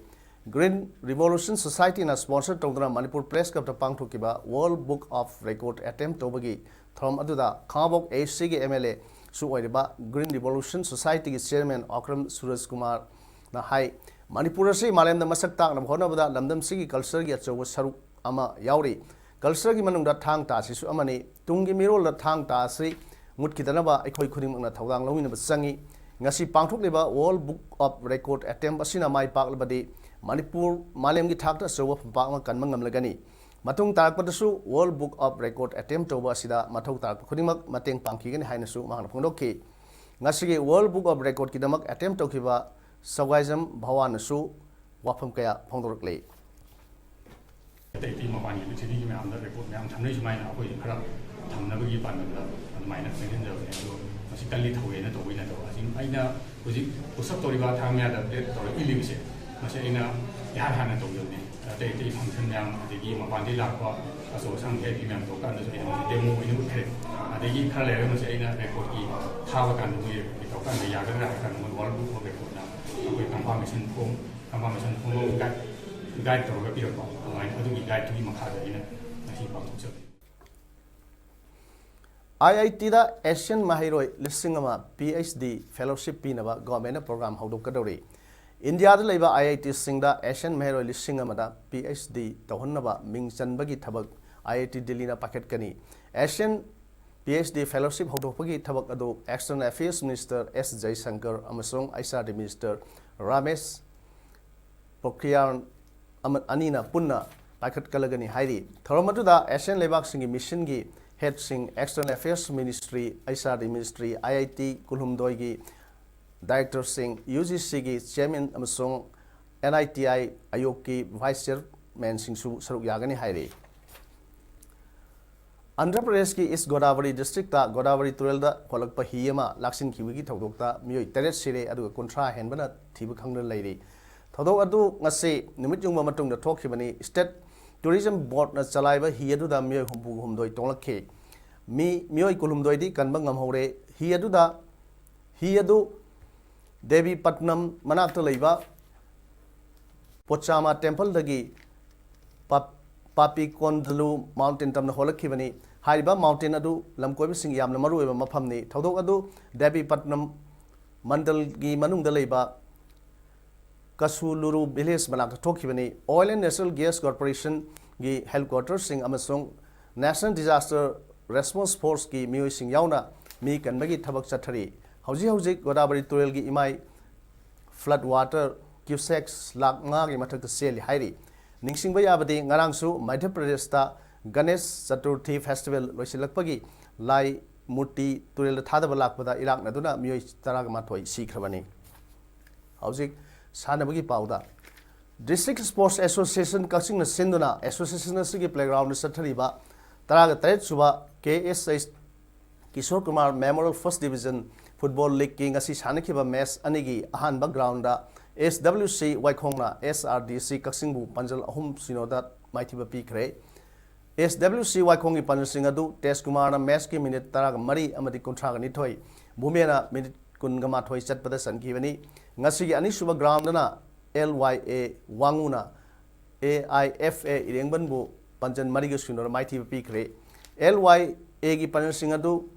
Green Revolution Societyꯅ sponsor ꯇꯧꯗꯨꯅ ꯃꯅꯤꯄꯨꯔ Press Clubꯇ ꯄꯥꯡꯊꯣꯛꯈꯤꯕ World Book of Record attempt ꯇꯧꯕꯒꯤ ꯊꯧꯔꯝ ꯑꯗꯨꯗ ꯈꯥꯉꯕꯣꯛ ACꯒꯤ MLAꯁꯨ ꯑꯣꯏꯔꯤꯕ Green Revolution Societyꯒꯤ chairman ꯑꯣꯀ꯭ꯔꯝ ꯁꯨꯔꯖ ꯀꯨꯃꯥꯔꯅ ꯍꯥꯏ, ꯃꯅꯤꯄꯨꯔ ꯑꯁꯤ ꯃꯥꯂꯦꯝꯗ ꯃꯁꯛ ꯇꯥꯛꯅꯕ ꯍꯣꯠꯅꯕꯗ ꯂꯝꯗꯝꯁꯤꯒꯤ cultureꯒꯤ ꯑꯆꯧꯕ ꯁꯔꯨꯛ ꯑꯃ ꯌꯥꯎꯔꯤ꯫ Cultureꯒꯤ ꯃꯅꯨꯡꯗ ꯊꯥꯡ ꯇꯥ ꯑꯁꯤꯁꯨ ꯑꯃꯅꯤ꯫ ꯇꯨꯡꯒꯤ ꯃꯤꯔꯣꯜꯗ ꯊꯥꯡ ꯇꯥ ꯑꯁꯤ ꯃꯨꯠꯈꯤꯗꯅꯕ ꯑꯩꯈꯣꯏ ꯈꯨꯗꯤꯡꯃꯛꯅ ꯊꯧꯗꯥꯡ ꯂꯧꯃꯤꯟꯅꯕ ꯆꯪꯏ꯫ ꯉꯁꯤ ꯄꯥꯡꯊꯣꯛꯂꯤꯕ World Book of Record attempt ꯑꯁꯤꯅ ꯃꯥꯏ ꯄꯥꯛꯂꯕꯗꯤ ꯃꯅꯤꯄꯨꯔ ꯃꯥꯂꯦꯝꯒꯤ ꯊꯥꯛꯇ ꯑꯆꯧꯕ ꯐꯝꯄꯥꯛ ꯑꯃ ꯀꯟꯕ ꯉꯝꯂꯒꯅꯤ꯫ ꯃꯇꯨꯡ ꯇꯥꯔꯛꯄꯗꯁꯨ World Book of Record attempt ꯇꯧꯕ ꯑꯁꯤꯗ ꯃꯊꯧ ꯇꯥꯔꯛꯄ ꯈꯨꯗꯤꯡꯃꯛ ꯃꯇꯦꯡ ꯄꯥꯡꯈꯤꯒꯅꯤ ꯍꯥꯏꯅꯁꯨ ꯃꯍꯥꯛꯅ ꯐꯣꯡꯗꯣꯛꯈꯤ꯫ ꯉꯁꯤꯒꯤ World Book of Recordꯀꯤꯗꯃꯛ attempt ꯇꯧꯈꯤꯕ ꯁꯒ꯭ꯋꯥꯏꯖꯝ ꯚꯋꯥꯅꯁꯨ ꯋꯥꯐꯝ ꯀꯌꯥ ꯐꯣꯡꯗꯣꯔꯛꯂꯤ꯫ ꯑꯇꯩ ꯑꯇꯩ ꯃꯄꯥꯟꯒꯤ ꯄ꯭ꯔꯤꯊꯤꯕꯤꯒꯤ ꯃꯌꯥꯝꯗ record ꯃꯌꯥꯝ ꯊꯝꯅꯩ, ꯁꯨꯃꯥꯏꯅ ꯑꯩꯈꯣꯏꯁꯨ ꯈꯔ ꯊꯝꯅꯕꯒꯤ ꯄꯥꯟꯗꯝꯗ ꯑꯗꯨꯃꯥꯏꯅ ꯆꯪꯁꯤꯟꯖꯕꯅꯦ꯫ ꯑꯗꯣ ꯃꯁꯤ ꯀꯜꯂꯤ ꯊꯧꯋꯦꯅ ꯇꯧꯕꯒꯤ ꯅꯠꯇꯕ, ꯑꯁꯤ ꯑꯩꯅ ꯍꯧꯖꯤꯛ push up ꯇꯧꯔꯤꯕ ꯊꯥꯡ ꯃꯌꯥꯗ plate ꯇꯧꯔ ꯏꯜꯂꯤꯕꯁꯦ, ꯃꯁꯤ ꯑꯩꯅ ꯏꯍꯥꯟ ꯍꯥꯟꯅ ꯇꯧꯖꯕꯅꯦ꯫ ꯑꯇꯩ ꯑꯇꯩ function ꯃꯌꯥꯝ, ꯑꯗꯒꯤ ꯃꯄꯥꯟꯗꯒꯤ ꯂꯥꯛꯄ ꯑꯆꯧ ꯑꯁꯥꯡ V I P ꯃꯌꯥꯝ ꯇꯧꯔꯀꯥꯟꯗꯁꯨ ꯑꯩꯅ ꯃꯁꯤ demo ꯑꯣꯏꯅ ꯎꯠꯈ꯭ꯔꯦ꯫ ꯑꯗꯒꯤ ꯈꯔ ꯂꯩꯔꯒ ꯃꯁꯤ ꯑꯩꯅ recordꯀꯤ ꯊꯥꯕ ꯀꯥꯟꯗ, ꯃꯣꯏ ꯇꯧꯔꯀꯥꯟꯗ ꯌꯥꯒꯗ꯭ꯔꯥ ꯍꯥꯏꯔ ꯀꯥꯟꯗ ꯃꯣꯏ World Book of Recordꯅ ꯑꯩꯈꯣꯏ confirmation form, confirmation form ꯑꯃ guide, guide ꯇꯧꯔꯒ ꯄꯤꯔꯛꯄ, ꯑꯗꯨꯃꯥꯏꯅ ꯑꯗꯨꯒꯤ guideꯇꯨꯒꯤ ꯃꯈꯥꯗ ꯑꯩꯅ ꯉꯁꯤ ꯄꯥꯡꯊꯣꯛꯆꯕꯅꯤ꯫ ꯑꯥꯏ ꯑꯥꯏ ꯇꯤꯗ ꯑꯦꯁꯤꯌꯥꯟ ꯃꯍꯩꯔꯣꯏ ꯂꯤꯁꯤꯡ ꯑꯃ ꯄꯤ ꯑꯩꯆ ꯗꯤ ꯐꯦꯂꯣꯁꯤꯞ ꯄꯤꯅꯕ ꯒꯣꯔꯃꯦꯟꯅ ꯄ꯭ꯔꯣꯒ꯭ꯔꯥꯝ ꯍꯧꯗꯣꯛꯀꯗꯧꯔꯤ꯫ ꯏꯟꯗꯤꯌꯥꯗ ꯂꯩꯕ ꯑꯥꯏ ꯑꯥꯏ ꯇꯤꯁꯤꯡꯗ ꯑꯦꯁꯤꯌꯥꯟ ꯃꯍꯩꯔꯣꯏ ꯂꯤꯁꯤꯡ ꯑꯃꯗ ꯄꯤ ꯑꯩꯆ ꯗꯤ ꯇꯧꯍꯟꯅꯕ ꯃꯤꯡ ꯆꯟꯕꯒꯤ ꯊꯕꯛ ꯑꯥꯏ ꯑꯥꯏ ꯇꯤ ꯗꯤꯜꯂꯤꯅ ꯄꯥꯏꯈꯠꯀꯅꯤ꯫ Asian P H D fellowship ꯍꯧꯗꯣꯛꯄꯒꯤ ꯊꯕꯛ ꯑꯗꯨ external affairs minister S Jaishankar ꯑꯃꯁꯨꯡ H R D minister Ramesh Pokhriyal ꯑꯃ-, ꯑꯅꯤꯅ ꯄꯨꯟꯅ ꯄꯥꯏꯈꯠꯀꯂꯒꯅꯤ ꯍꯥꯏꯔꯤ꯫ ꯊꯧꯔꯝ ꯑꯗꯨꯗ ꯑꯦꯁꯤꯌꯥꯟ ꯂꯩꯕꯥꯛꯁꯤꯡꯒꯤ ꯃꯤꯁꯟꯒꯤ ꯍꯦꯗꯁꯤꯡ, external affairs ministry, H R D ministry, I I T ꯀꯨꯟꯍꯨꯝꯗꯣꯏꯒꯤ ꯗꯥꯏꯔꯦꯛꯇꯔꯁꯤꯡ, ꯌꯨ ꯖꯤ ꯁꯤꯒꯤ ꯆꯤꯌꯔꯃꯦꯟ ꯑꯃꯁꯨꯡ ꯑꯦꯟ ꯑꯥꯏ ꯇꯤ ꯑꯥꯏ ꯑꯌꯣꯒꯀꯤ ꯚꯥꯏꯁ ꯆꯤꯌꯔꯃꯦꯟꯁꯤꯡꯁꯨ ꯁꯔꯨꯛ ꯌꯥꯒꯅꯤ ꯍꯥꯏꯔꯤ꯫ ꯑꯟꯙ꯭ꯔ ꯄ꯭ꯔꯗꯦꯁꯀꯤ ꯏꯁ ꯒꯣꯗꯥꯕꯔꯤ ꯗꯤꯁꯇ꯭ꯔꯤꯛꯇ ꯒꯣꯗꯥꯕꯔꯤ ꯇꯨꯔꯦꯜꯗ ꯍꯣꯜꯂꯛꯄ ꯍꯤ ꯑꯃ ꯂꯥꯛꯁꯤꯟꯈꯤꯕꯒꯤ ꯊꯧꯗꯣꯛꯇ ꯃꯤꯑꯣꯏ ꯇꯔꯦꯠ ꯁꯤꯔꯦ, ꯑꯗꯨꯒ ꯀꯨꯟꯊ꯭ꯔꯥ ꯍꯦꯟꯕꯅ ꯊꯤꯕ ꯈꯪꯗꯅ ꯂꯩꯔꯤ꯫ ꯊꯧꯗꯣꯛ ꯑꯗꯨ ꯉꯁꯤ ꯅꯨꯃꯤꯠ ꯌꯨꯡꯕ ꯃꯇꯨꯡꯗ ꯊꯣꯛꯈꯤꯕꯅꯤ꯫ ꯁ꯭ꯇꯦꯠ ꯇꯨꯔꯤꯖꯝ ꯕꯣꯔꯗꯅ ꯆꯂꯥꯏꯕ ꯍꯤ ꯑꯗꯨꯗ ꯃꯤꯑꯣꯏ ꯍꯨꯝꯐꯨ ꯍꯨꯝꯗꯣꯏ ꯇꯣꯡꯂꯛꯈꯤ꯫ ꯃꯤ, ꯃꯤꯑꯣꯏ ꯀꯨꯟꯍꯨꯝꯗꯣꯏꯗꯤ ꯀꯟꯕ ꯉꯝꯍꯧꯔꯦ꯫ ꯍꯤ ꯑꯗꯨꯗ, ꯍꯤ ꯑꯗꯨ ꯗꯦꯕꯤꯄꯠꯅꯝ ꯃꯅꯥꯛꯇ ꯂꯩꯕ ꯄꯣꯆꯥꯃꯥ ꯇꯦꯝꯄꯜꯗꯒꯤ ꯄꯥꯞ-, ꯄꯥꯄꯤꯀꯣꯟꯗꯂꯨ ꯃꯥꯎꯟꯇꯦꯟ ꯇꯝꯅ ꯍꯣꯜꯂꯛꯈꯤꯕꯅꯤ꯫ ꯍꯥꯏꯔꯤꯕ ꯃꯥꯎꯟꯇꯦꯟ ꯑꯗꯨ ꯂꯝꯀꯣꯏꯕꯁꯤꯡꯒꯤ ꯌꯥꯝꯅ ꯃꯔꯨꯑꯣꯏꯕ ꯃꯐꯝꯅꯤ꯫ ꯊꯧꯗꯣꯛ ꯑꯗꯨ ꯗꯦꯕꯤꯄꯠꯅꯝ ꯃꯟꯗꯜꯒꯤ ꯃꯅꯨꯡꯗ ꯂꯩꯕ ꯀꯁꯨꯂꯨꯔꯨ ꯚꯤꯂꯦꯖ ꯃꯅꯥꯛꯇ ꯊꯣꯛꯈꯤꯕꯅꯤ꯫ Oil and Natural Gas Corporationꯒꯤ ꯍꯦꯗꯀ꯭ꯋꯥꯇꯔꯁꯤꯡ ꯑꯃꯁꯨꯡ National Disaster Response Forceꯀꯤ ꯃꯤꯑꯣꯏꯁꯤꯡ ꯌꯥꯎꯅ ꯃꯤ ꯀꯟꯕꯒꯤ ꯊꯕꯛ ꯆꯠꯊꯔꯤ꯫ ꯍꯧꯖꯤꯛ ꯍꯧꯖꯤꯛ ꯒꯣꯗꯥꯕꯔꯤ ꯇꯨꯔꯦꯜꯒꯤ ꯏꯃꯥꯏ flood water cubic ꯂꯥꯈ ꯃꯉꯥꯒꯤ ꯃꯊꯛꯇ ꯆꯦꯜꯂꯤ ꯍꯥꯏꯔꯤ꯫ ꯅꯤꯡꯁꯤꯡꯕ ꯌꯥꯕꯗꯤ, ꯉꯔꯥꯡꯁꯨ ꯃꯙ꯭ꯌ ꯄ꯭ꯔꯗꯦꯁꯇ ꯒꯅꯦꯁ ꯆꯇꯨꯔꯊꯤ ꯐꯦꯁꯇꯤꯚꯦꯜ ꯂꯣꯏꯁꯤꯜꯂꯛꯄꯒꯤ ꯂꯥꯏ ꯃꯨꯔꯇꯤ ꯇꯨꯔꯦꯜꯗ ꯊꯥꯗꯕ ꯂꯥꯛꯄꯗ ꯏꯔꯥꯛꯅꯗꯨꯅ ꯃꯤꯑꯣꯏ ꯇꯔꯥꯃꯥꯊꯣꯏ ꯁꯤꯈ꯭ꯔꯕꯅꯤ꯫ ꯍꯧꯖꯤꯛ ꯁꯥꯟꯅꯕꯒꯤ ꯄꯥꯎꯗ, District Sports Association ꯀꯛꯆꯤꯡꯅ ꯁꯤꯟꯗꯨꯅ association ꯑꯁꯤꯒꯤ playgroundꯗ ꯆꯠꯊꯔꯤꯕ ꯇꯔꯥꯒ ꯇꯔꯦꯠ ꯁꯨꯕ K S H Kishor Kumar Memorial First Division Football Leagueꯀꯤ ꯉꯁꯤ ꯁꯥꯟꯅꯈꯤꯕ match ꯑꯅꯤꯒꯤ ꯑꯍꯥꯟꯕ groundꯗ ꯑꯦꯁ ꯗꯕ꯭ꯂꯤꯎ ꯁꯤ ꯋꯥꯏꯈꯣꯡꯅ ꯑꯦꯁ ꯑꯥꯔ ꯗꯤ ꯁꯤ ꯀꯛꯆꯤꯡꯕꯨ ꯄꯥꯟꯖꯜ ꯑꯍꯨꯝ ꯁꯤꯅꯣꯗ ꯃꯥꯏꯊꯤꯕ ꯄꯤꯈ꯭ꯔꯦ꯫ ꯑꯦꯁ ꯗꯕ꯭ꯂꯤꯎ ꯁꯤ ꯋꯥꯏꯈꯣꯡꯒꯤ ꯄꯥꯟꯖꯜꯁꯤꯡ ꯑꯗꯨ ꯇꯦꯖꯀꯨꯃꯥꯔꯅ matchꯀꯤ minute ꯇꯔꯥꯒ ꯃꯔꯤ ꯑꯃꯗꯤ ꯀꯨꯟꯊ꯭ꯔꯥꯒ ꯅꯤꯊꯣꯏ, ꯚꯨꯃꯦꯅ minute ꯀꯨꯟꯒ ꯃꯥꯊꯣꯏ ꯆꯠꯄꯗ ꯆꯟꯈꯤꯕꯅꯤ꯫ ꯉꯁꯤꯒꯤ ꯑꯅꯤꯁꯨꯕ groundꯗꯅ L Y A ꯋꯥꯡꯉꯨꯅ A I F A ꯏꯔꯦꯡꯕꯟꯕꯨ ꯄꯥꯟꯖꯜ ꯃꯔꯤꯒ ꯁꯤꯅꯣꯅ ꯃꯥꯏꯊꯤꯕ ꯄꯤꯈ꯭ꯔꯦ꯫ ꯑꯦꯜ ꯋꯥꯏ ꯑꯦꯒꯤ ꯄꯥꯅꯦꯜꯁꯤꯡ ꯑꯗꯨ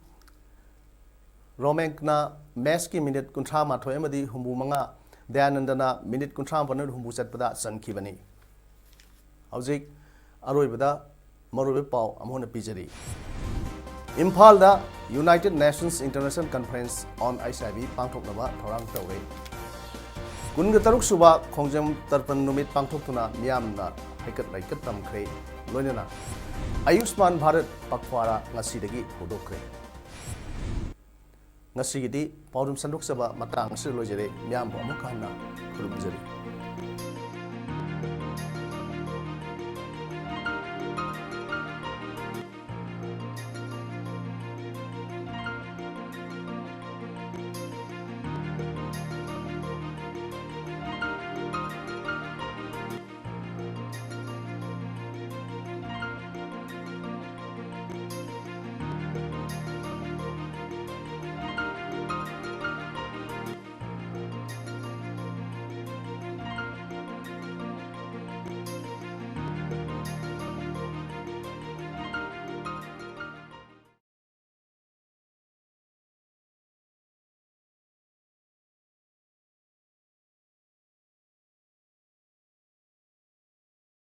ꯔꯣꯃꯦꯡꯅ ꯃꯦꯁꯀꯤ ꯃꯤꯅꯤꯠ ꯀꯨꯟꯊ꯭ꯔꯥ ꯃꯥꯊꯣꯏ ꯑꯃꯗꯤ ꯍꯨꯝꯐꯨ ꯃꯉꯥ, ꯗꯌꯥꯅꯟꯗꯅ ꯃꯤꯅꯤꯠ ꯀꯨꯟꯊ꯭ꯔꯥ ꯃꯥꯄꯟ ꯍꯨꯝꯐꯨ ꯆꯠꯄꯗ ꯆꯟꯈꯤꯕꯅꯤ꯫ ꯍꯧꯖꯤꯛ ꯑꯔꯣꯏꯕꯗ ꯃꯔꯨꯑꯣꯏꯕ ꯄꯥꯎ ꯑꯃꯨꯛ ꯍꯟꯅ ꯄꯤꯖꯔꯤ꯫ ꯏꯝꯐꯥꯜꯗ United Nations International Conference on H I V ꯄꯥꯡꯊꯣꯛꯅꯕ ꯊꯧꯔꯥꯡ ꯇꯧꯔꯦ꯫ ꯀꯨꯟꯒ ꯇꯔꯨꯛ ꯁꯨꯕ ꯈꯣꯡꯖꯣꯝ ꯇꯔꯄꯟ ꯅꯨꯃꯤꯠ ꯄꯥꯡꯊꯣꯛꯇꯨꯅ ꯃꯤꯌꯥꯝꯅ ꯍꯩꯀꯠ ꯂꯩꯀꯠ ꯇꯝꯈ꯭ꯔꯦ꯫ ꯂꯣꯏꯅꯅ ꯑꯌꯨꯁꯃꯥꯟ ꯚꯥꯔꯠ ꯄꯈ꯭ꯋꯥꯔꯥ ꯉꯁꯤꯗꯒꯤ ꯍꯧꯗꯣꯛꯈ꯭ꯔꯦ꯫ ꯉꯁꯤꯒꯤꯗꯤ ꯄꯥꯎꯗꯝ ꯁꯟꯗꯣꯛꯆꯕ ꯃꯇꯥꯡ ꯑꯁꯤꯗ ꯂꯣꯏꯖꯔꯦ꯫ ꯃꯤꯌꯥꯝꯕꯨ ꯑꯃꯨꯛ ꯍꯟꯅ ꯈꯨꯔꯨꯝꯖꯔꯤ꯫